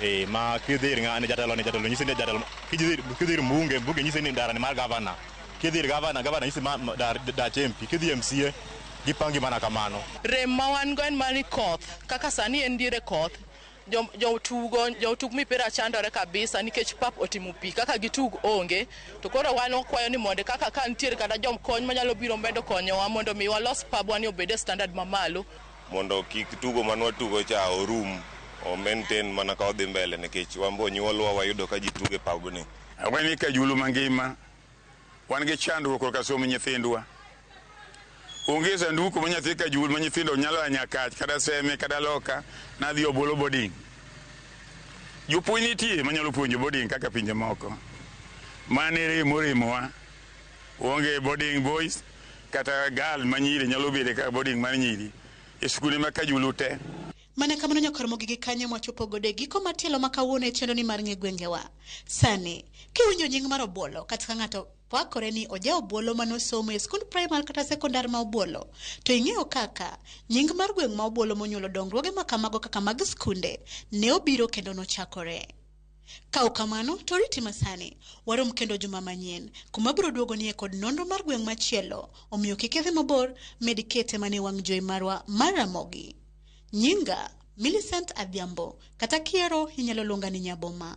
E ma kidhi ir ng'ani jatelo ni jatelo nyisi ni jatelo kidhi ir mbunge, mbunge nyisi ni ndara ni mar gavana. Kidhi ir gavana, gavana nyisi ma dach MP. Kidhi MCA, gipangi mana kamano. Rem ma wan go en mar ni koth, kaka sani en diere koth, jotugo jotug mipira chandore kabisa nikech pap otimo pi kaka gitug onge to koro wan wakwayo ni mondo kaka ka nitiere kata jokony manyalo biro medo konyowa mondo mi walos pabwa ni obed e standard mamalo. Mondo kik tugo manwatugo cha orum, o maintain mana ka odhi mbele nikech wan be onyuolwa wayudo ka ji tugo e pabni. Aweni ka julu mangima wan gi chandruok korka somo nyithindwa. Onge sanduku ma nyathi ka jul ma nyithindo nyalo a Nyakach kata Seme kata loka nadhi Obuolo boarding. Jopuonj nitie manyalo puonjo boarding kaka pinje moko. Mane rem oremowa. Onge boarding boys kata girl ma nyiri nyalo bedo kaka boarding mar nyiri e skunde ma Kajulu te. Mana kamano nyakwar Ramogi gi kanyo mwachopo godo e giko mar tielo ma kawuono e chenro ni mar ng'e gwengewa. Sani, kiwinjo nying mar Obuolo kata ka ng'ato pakore ni oja Obuolo manosomo e skund primar kata sekondar ma Obuolo, to ing'eyo kaka nying mar gweng' ma Obuolo monyuolo dongruoge ma kamago kaka mag skunde ne obiro kendo nochakore. Ka ok kamano to riti masani, warom kendo juma manyien kuma biro duogonie kod nonro mar gweng' machielo, omiyo kik idhi mabor, med kete mana e wang' jowi marwa mar Ramogi. Nyinga Millicent Adhiambo, kata kiero inyalo luonga ni Nyaboma.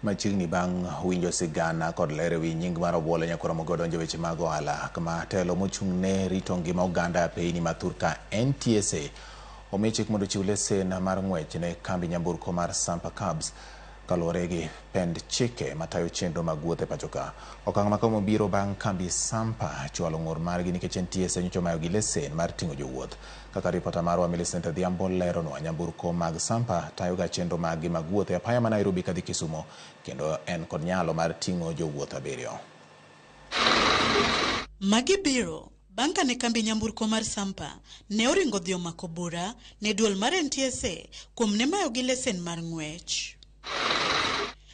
Machiegni bang' winjo sigana kod ler ewi nying mar Obuolo nyakwar Ramogi odonjo weche mag ohala kama telo mochung' ne rito ngima oganda e apeyni ma thurka NTSA omi chik mondo ochiw lesen mar ng'wech ne kambi nyamburko mar Sampa Cabs kaluwore gi pend chike matayo chenro mag wuoth e pacho ka. Okang' ma kama obiro bang' kambi Sampa chwalo ng'ur margi nikech NTSA nyocha omayogi lesen mar ting'o jowuoth. Kaka ripota marwa Millicent Adhiambo leronwa, nyamburko mag Sampa tayoga chenro maggi mag wuoth e apaya ma Nairobi kadhi Kisumo kendo en kod nyalo mar ting'o jowuoth 7. Magi biro bang' kane kambi nyamburko mar Sampa ne oringo dhi omako bura ne duol mar NTSA kuom ne mayogi lesen mar ng'wech.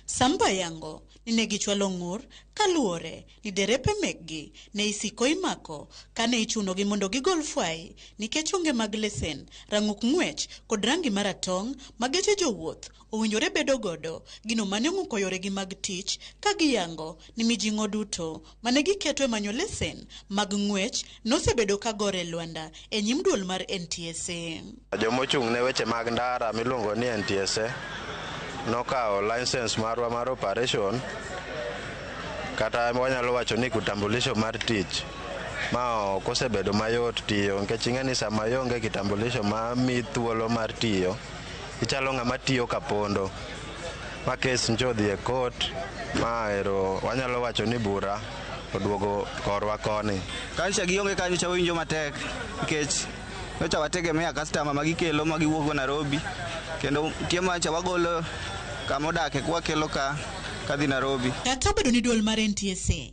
Sampa yango ni ne gichwalo ng'ur kaluwore ni derepe mekgi ne isiko imako kane ichunogi mondo gigol fwai nikech onge mag lesen, rang'uk ng'wech kod rangi maratong' ma geche jowuoth owinjore bedo godo, gino mane ong'uko yoregi mag tich ka giyango ni mijing'o duto mane giketo e manyo lesen mag ng'wech nosebedo ka gore e lwanda e nyim duol mar NTSA. Jomochung' ne weche mag ndara miluongo ni NTSA nokawo license marwa mar operation kata wanyalo wacho ni kitambulisho mar tich ma ok osebedo mayot tiyo nikech ing'e ni sama ionge kitambulisho ma miyi thuolo mar tiyo ichalo ng'ama tiyo kapondo ma kes ncho odhi e court ma ero wanyalo wacho ni bura oduogo korwa koni. Kacha gionge kanyo cha wawinjo matek nikech nyocha wategemea customer ma gikelo ma giwuok go Nairobi kendo nitie macha wagolo kama odake kwakelo ka kadhi Nairobi. Kata obedo ni duol mar NTSA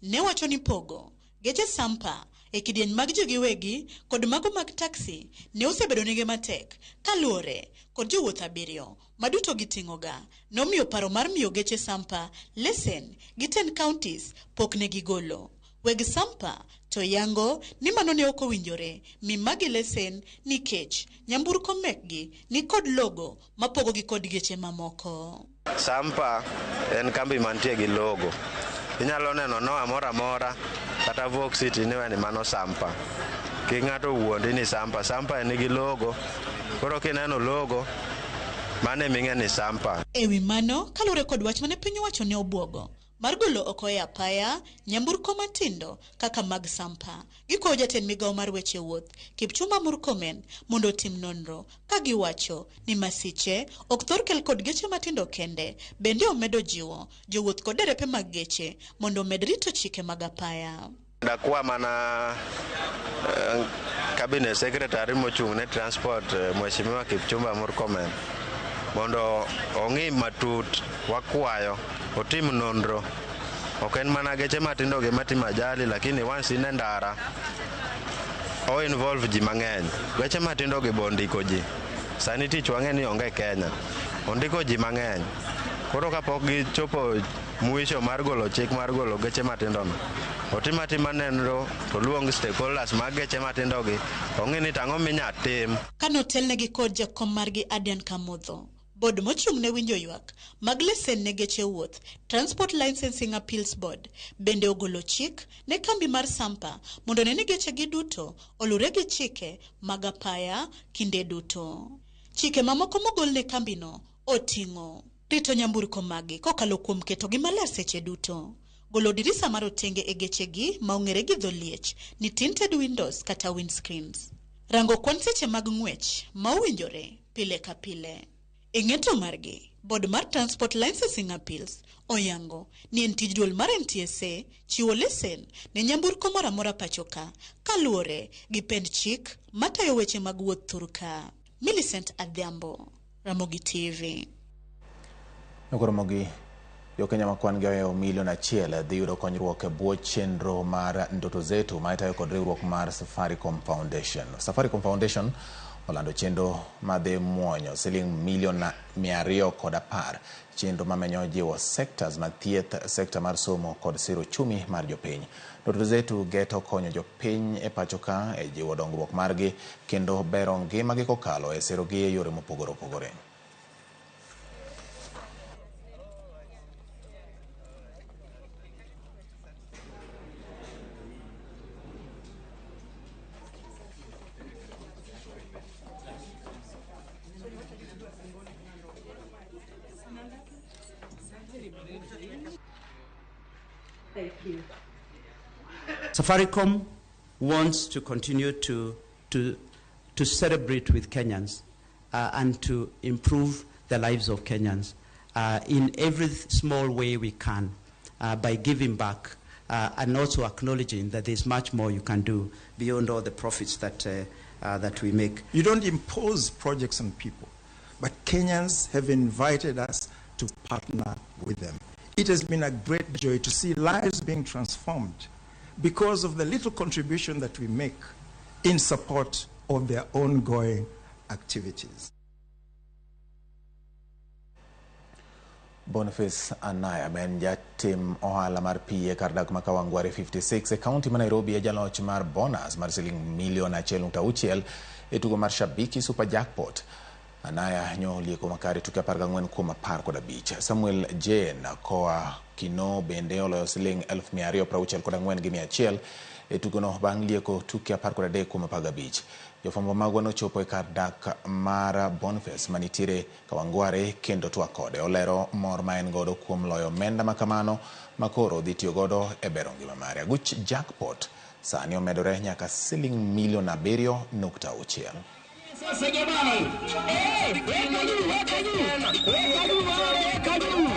ne wacho ni pogo geche Sampa e kidieny mag ji giwegi kod mago mag taxi ne osebedo nege matek kaluwore kod jowuoth 7 maduto giting'oga nomiyo paro mar miyo geche Sampa lesen gi 10 counties pok ne gigolo. Weg Sampa to yango ni mano ne ok owinjore mi magi lesen nikech nyamburko mekgi ni kod logo mapogogi kod geche mamoko. Sampa en kambi mantie gi logo. Inyalo neno Noah moro amora kata Vox City ni mano Sampa. Kik ng'ato wuondi ni Sampa. Sampa en gi logo. Koro kineno logo mano eming'e ni Sampa. Ewi mano, kaluwore kod wach mane piny owacho ne obwogo mar golo oko e apaya nyamburko matindo kaka mag Sampa. Gikwayo jatend migawo mar weche wuoth Kipchumba Murkomen mondo otim nonro ka giwacho ni masiche ok thor kel kod geche matindo kende. Bende omedo jiwo jowuoth kod derepe mag geche mondo omed rito chike mag apaya. Dakwa mana cabinet secretary mochung' ne transport Mheshimiwa Kipchumba Murkomen mondo ong'i matut, wakwayo otim nonro. Ok en mana geche matindo gi matimo ajali, lakini once in e ndara o involve ji mang'eny. Geche matindo gi bo ndiko ji. Sani tich wang'e ni onge Kenya. Ondiko ji mang'eny. Koro kapok gichopo mwisho mar golo chik mar golo geche matindo no, otim atima nonro to luong stakeholders mag geche matindo gi ong'i ni tang'o minya tim. Kanotelnegi kod jakom margi Adian Kamodho, bod mochung' ne winjo ywak mag lesen ne geche wuoth Transport Licensing Appeals Board bende ogolo chik ne kambi mar Sampa mondo ne ni gechegi duto olure gi chike mag apaya kinde duto. Chike mamoko mogol ne kambino oting'o rito nyamburko magi kokalo kuom ketogi maler seche duto, golo dirisa mar otenge e gechegi ma ong'ere gi dho liech ni tinted windows kata windscreens, rango kwan seche mag ng'wech ma owinjore pile ka pile. E ng'eto margi, bod mar Transport Licensing Appeals oyango ni en tij duol mar NTSA chiwo lesen ne nyamburko moro amora pacho ka kaluwore gi pend chik matayo weche mag wuoth thurka. Millicent Adhiambo, Ramogi TV. Ramogi, jokenya ma kwan gi ohewo milion 1 dhi yudo konyruok e bwo chenro mar Ndoto Zetu ma itayo kod riwruok mar Safaricom Foundation. Safaricom Foundation olando chenro madhi muonyo siling milion 210, chenro mamenyo jiwo sectors mag thieth, sekta mar somo kod siro uchumi mar jopiny. Ndoto Zetu geto konyo jopiny e pacho ka e jiwo dongruok margi kendo bero ngimagi kokalo e sirogi e yore mopogore opogore. Thank you. Safaricom wants to continue to celebrate with Kenyans and to improve the lives of Kenyans in every small way we can by giving back and also acknowledging that there's much more you can do beyond all the profits that, that we make. You don't impose projects on people, but Kenyans have invited us to partner with them. It has been a great joy to see lives being transformed because of the little contribution that we make in support of their ongoing activities. Boniface Anaya men jatim ohala mar pi e kar dak ma Kawangware 56 e kaunti ma Nairobi e jaloch mar bonus mar siling milion 1.6 e tugo mar Shabiki Super Jackpot. Anaya nyo lieko makare tuke 14 kuom 15. Samuel Jane koa Kino bende oloyo siling 264,100 e tugono bang' lieko tuke 13 kuom 15. Jofwambo magwa nochopo e kar dak mar Boniface manitiere Kawangware kendo twak kode. Olero mor ma en godo kuom loyo omenda makamano makoro dhi tiyo godo e bero ngima mare. Aguch jackpot sani omedore nyaka siling milion 7.6. Sasa jamani, weka juu, weka juu, weka juu, weka juu.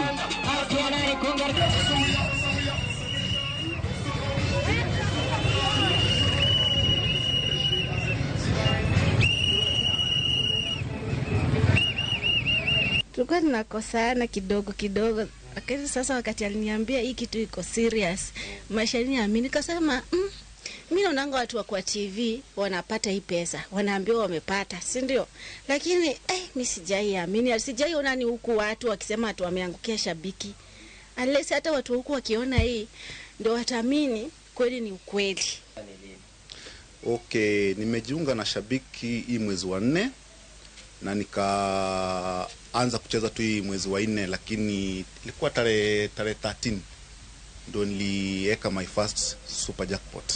Tulikuwa tunakosana kidogo kidogo, lakini sasa wakati aliniambia hii kitu iko serious, maisha niamini, nikasema mimi naonanga watu wa kwa TV wanapata hii pesa, wanaambiwa wamepata, si ndio? Lakini mimi sijaiamini, sijaiona ni huku watu wakisema watu wameangukia Shabiki. Unless hata watu huku wakiona hii ndio wataamini kweli ni ukweli. Okay, nimejiunga na Shabiki hii mwezi wa 4 na nikaanza kucheza tu hii mwezi wa 4, lakini ilikuwa tarehe 13 ndio niliweka my first super jackpot.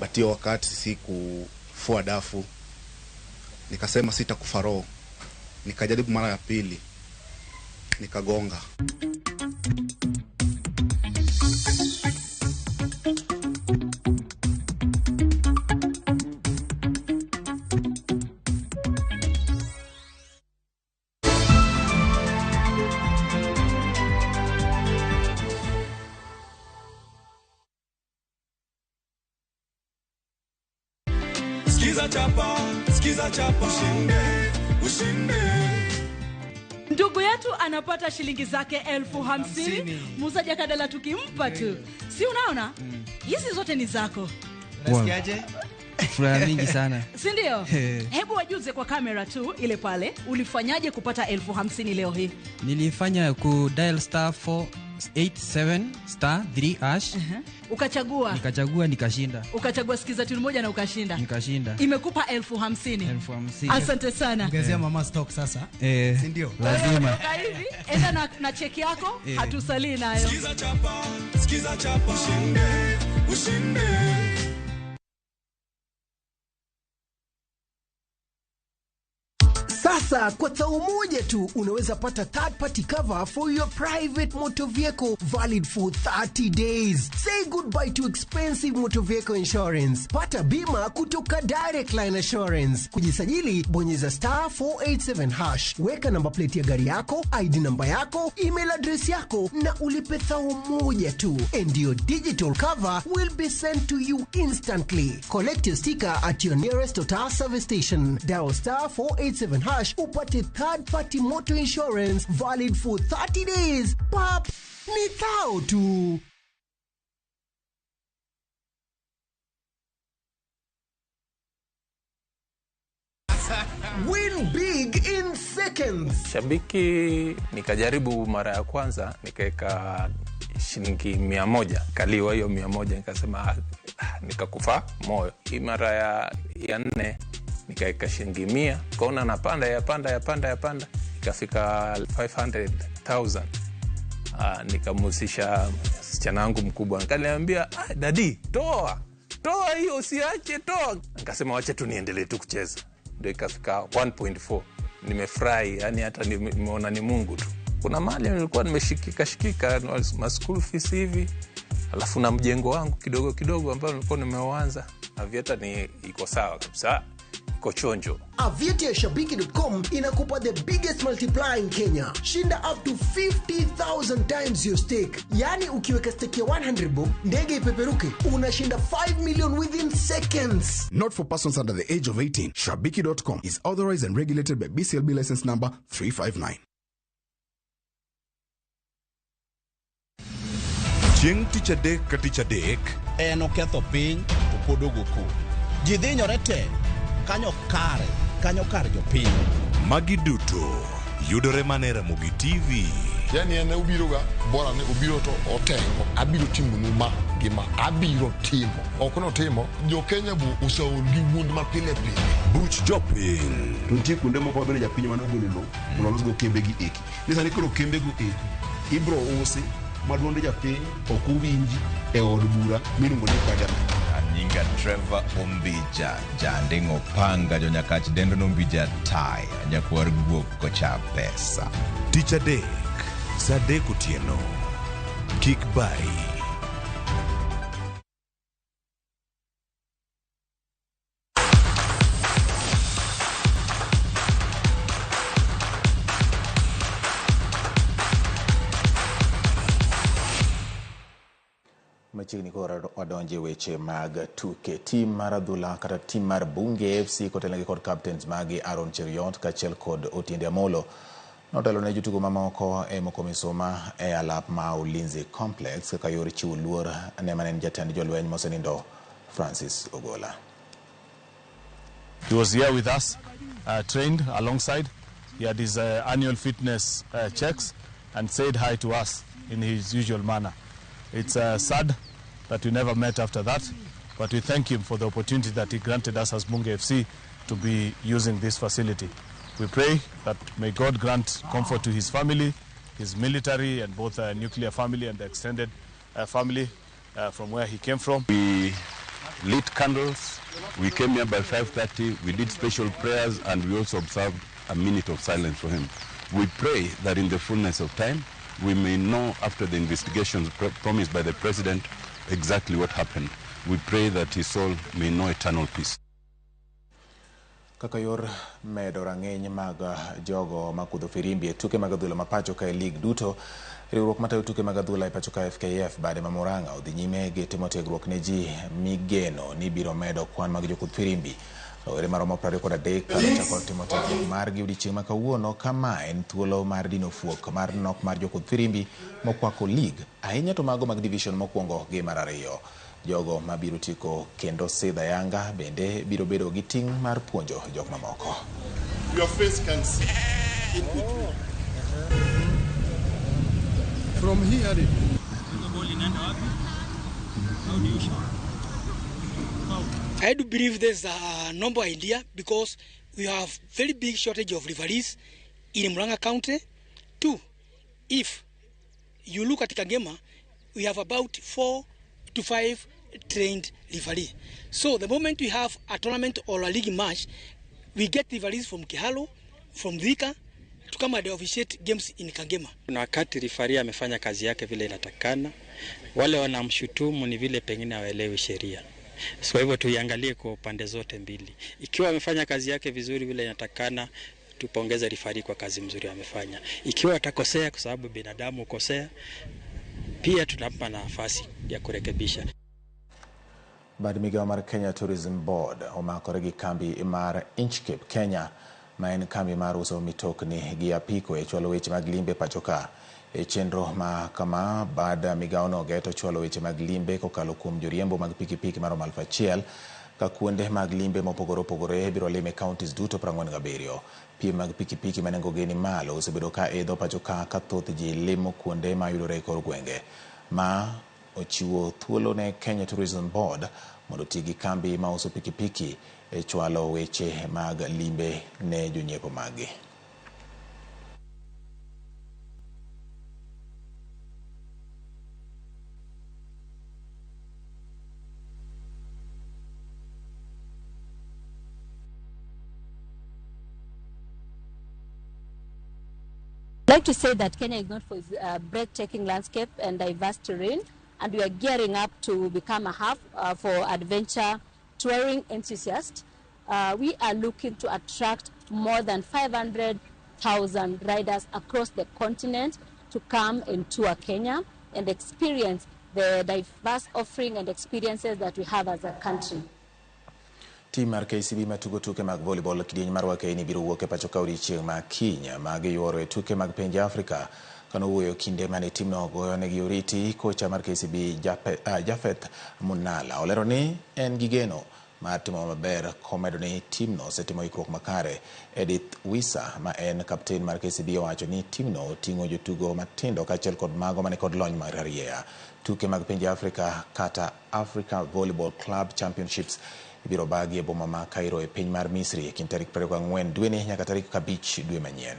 But hiyo wakati sikufua dafu, nikasema sitakufa roho. Nikajaribu mara ya pili, nikagonga. Sikiza chapa, sikiza chapa, ushinde, ushinde. Ndugu yetu anapata shilingi zake 50,000. Muuzaji Akadala tukimpa tu. Si unaona? Hizi zote ni zako. Unasikiaje? Furaha mingi sana. Si ndio? Hebu wajuze kwa kamera tu ile pale, ulifanyaje kupata 50,000 leo hii? Nilifanya ku dial *487 *3#. Ukachagua. Nikachagua nikashinda. Ukachagua sikiza tune moja na ukashinda. Nikashinda. Imekupa 50,000. 50,000. Asante sana. Ongezea mama stock sasa. Si ndio? Lazima. Hivi enda na cheki yako, hatusalii nayo. Sikiza chapa, sikiza chapa, ushinde, ushinde. Sasa kwa thao moja tu unaweza pata third party cover for your private motor vehicle valid for 30 days. Say goodbye to expensive motor vehicle insurance. Pata bima kutoka Direct Line Assurance. Kujisajili bonyeza *487#. Weka namba plate ya gari yako, ID namba yako, email address yako na ulipe thao moja tu. And your digital cover will be sent to you instantly. Collect your sticker at your nearest Total service station. Dial *487# upate third party motor insurance valid for 30 days. Pap, ni thao tu. Win big in seconds. Shabiki nikajaribu mara ya kwanza nikaweka shilingi 100, kaliwa hiyo 100, nikasema nikakufa moyo. Hii mara ya nne nikaweka shilingi 100, kaona napanda yapanda ikafika 500,000. Nikamhusisha msichana wangu mkubwa, akaniambia dadi, toa hiyo, usiache, toa. Nikasema wacha tu niendelee tu kucheza, ndio ikafika 1.4. Nimefurahi, yani hata nimeona ni Mungu tu. Kuna mali nilikuwa nimeshikika ma school fees hivi, alafu na mjengo wangu kidogo kidogo ambao nilikuwa nimeuanza. Aviator ni iko sawa kabisa, iko chonjo. Aviator Shabiki.com inakupa the biggest multiplier in Kenya. Shinda up to 50,000 times your stake. Yani ukiweka stake ya 100 bob, ndege ipeperuke, unashinda 5 million within seconds. Not for persons under the age of 18. Shabiki.com is authorized and regulated by BCLB license number 359. Chieng' tich adek ka tich adek en oketho piny to pod ogo koko. Ji dhinyore te kanyo kare jopiny. Magi duto yudore mana e Ramogi TV. Yani en obiroga bora ni obiro to otengo abiro timo ma gima abiro timo ok notimo jo Kenya bu oseol gi wuond ma pile pile. Buch jopiny to nitie kuonde moko mabende japiny manogolo lowo mondo olosgo kembe gi eki. Ni sani koro kembe go eki ibro usi ma duond japiny ok owinji e od bura miluongo ni parliament. Anyinga Trevor Ombija, janding'o panga jonyakach dendo nombija taya, nyakwar guok kocha pesa. Tich adek, saa 3 otieno. Kik bai. Machiegni koro wadonje weche mag tuke. Tim mar adhula kata tim mar Bunge FC kotelnegi kod captains magi Aaron Cheruiyot kaachiel kod Otiende Amolo notelo ne jotugo mamoko e moko misuma e alap ma Ulinzi Complex kaka yor chiwo luor ne mane en jatend jolweny mosenindo Francis Ogola. He was here with us, trained alongside. He had his annual fitness checks and said hi to us in his usual manner. It's sad that we never met after that, but we thank him for the opportunity that he granted us as Bunge FC to be using this facility. We pray that may God grant comfort to his family, his military and both nuclear family and the extended family from where he came from. We lit candles, we came here by 5:30, we did special prayers and we also observed a minute of silence for him. We pray that in the fullness of time, we may know after the investigations promised by the president exactly what happened. We pray that his soul may know eternal peace. Kaka yor medo rang'iny mag jogo makudho firimbi e tuke mag adhula ma pacho ka e lig duto, riwruok matayo tuke mag adhula e pacho ka FKF bade ma Murang'a odhi nyime gi timo tiegruok ne ji migeno ni biro medo kwan mag jokudh firimbi. Rowere maromo 23 kanochako timo tiegruok margi odiechieng' ma kawuono kama en thuolo mar dino fuok mar nok mar jokudh firimbi mokwako lig ahinya to mago mag division mokwongo gi mar ariyo. Jogo mabiro tieko kendo sidho ayanga bende biro bedo gi ting' mar puonjo jok mamoko. Your face can see in between. From here, I do believe there's a number idea because we have very big shortage of referees in Murang'a County. Two, if you look at Kangema, we have about 4 to 5 trained referees. So the moment we have a tournament or a league match, we get referees from Kihalo, from Thika, to come and officiate games in Kangema. Na wakati rifari amefanya kazi yake vile inatakana, wale wanamshutumu ni vile pengine hawaelewi sheria. So hivyo tuiangalie kwa pande zote mbili. Ikiwa amefanya kazi yake vizuri vile inatakana, tupongeze rifari kwa kazi mzuri amefanya. Ikiwa atakosea, kwa sababu binadamu ukosea, pia tunampa nafasi ya kurekebisha. Bad migawo mar Kenya Tourism Board omakore gi kambi mar Inchcape Kenya ma en kambi mar uso mitokni gi apiko e chwalo weche mag limbe pacho ka. E chenro ma kama bad migawono geto chwalo weche mag limbe kokalo kuom joriembo mag pikipiki maromo 1000 ka kuonde mag limbe mopogore opogore biro lime counties duto 47. Piem mag pikipiki ma nengogi ni malo osebedo ka idho pacho ka ka thoth ji limo kuonde ma yudore e kor gwenge. Ma ochiwo thuolo ne Kenya Tourism Board mondo oti gi kambi ma uso pikipiki e chwalo weche mag limbe ne jonyiepo maggi. I'd like to say that Kenya is known for its breathtaking landscape and diverse terrain, and we are gearing up to become a hub for adventure touring enthusiasts. We are looking to attract more than 500,000 riders across the continent to come and tour Kenya and experience the diverse offering and experiences that we have as a country. Tim mar KCB matugo tuke mag volleyball kidieny mar Wakeini biro wuok e pacho ka odiechieng' ma kiny ma giyuoro e tuke mag pinje Afrika. Kanowuoyo kinde mane timno goyonegi oriti, kocha mar KCB Japheth Munala olero ni en gi geno mar timo maber komedo ni timno osetimo ikruok makare. Edith Wisa ma en kapten mar KCB owacho ni timno oting'o jotugo matindo kaachiel kod mago mane kod lony mar arieya. Tuke mag pinje Afrika kata Africa Volleyball Club Championships ibiro bagi e boma ma Cairo e piny mar Misri e kind tarik 24 dweni nyaka tarik 5 dwe manyien.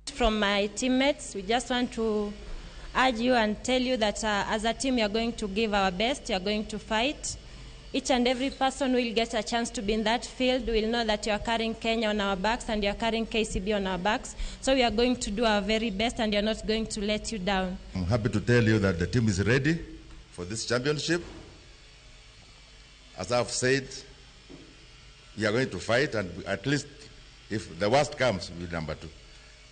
From my teammates, we just want to urge you and tell you that as a team we are going to give our best, we are going to fight. Each and every person will get a chance to be in that field. We'll know that you are carrying Kenya on our backs and you are carrying KCB on our backs. So we are going to do our very best and we are not going to let you down. I'm happy to tell you that the team is ready for this championship. As I've said, we are going to fight, and at least if the worst comes, we'll be number 2.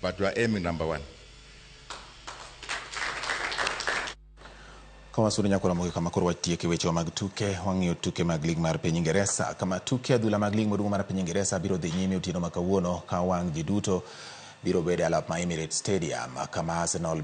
But we are aiming number 1. Kawasudo nyakora mogi kama koro watieke weche mag tuke, wang'iyo tuke mag lig mar piny Ingeresa. Kama tuke adhula mag lig maduong' mar piny Ingeresa biro dhi nyime otieno ma kawuono ka wang' ji duto biro bedo e alap ma Emirates Stadium kama Arsenal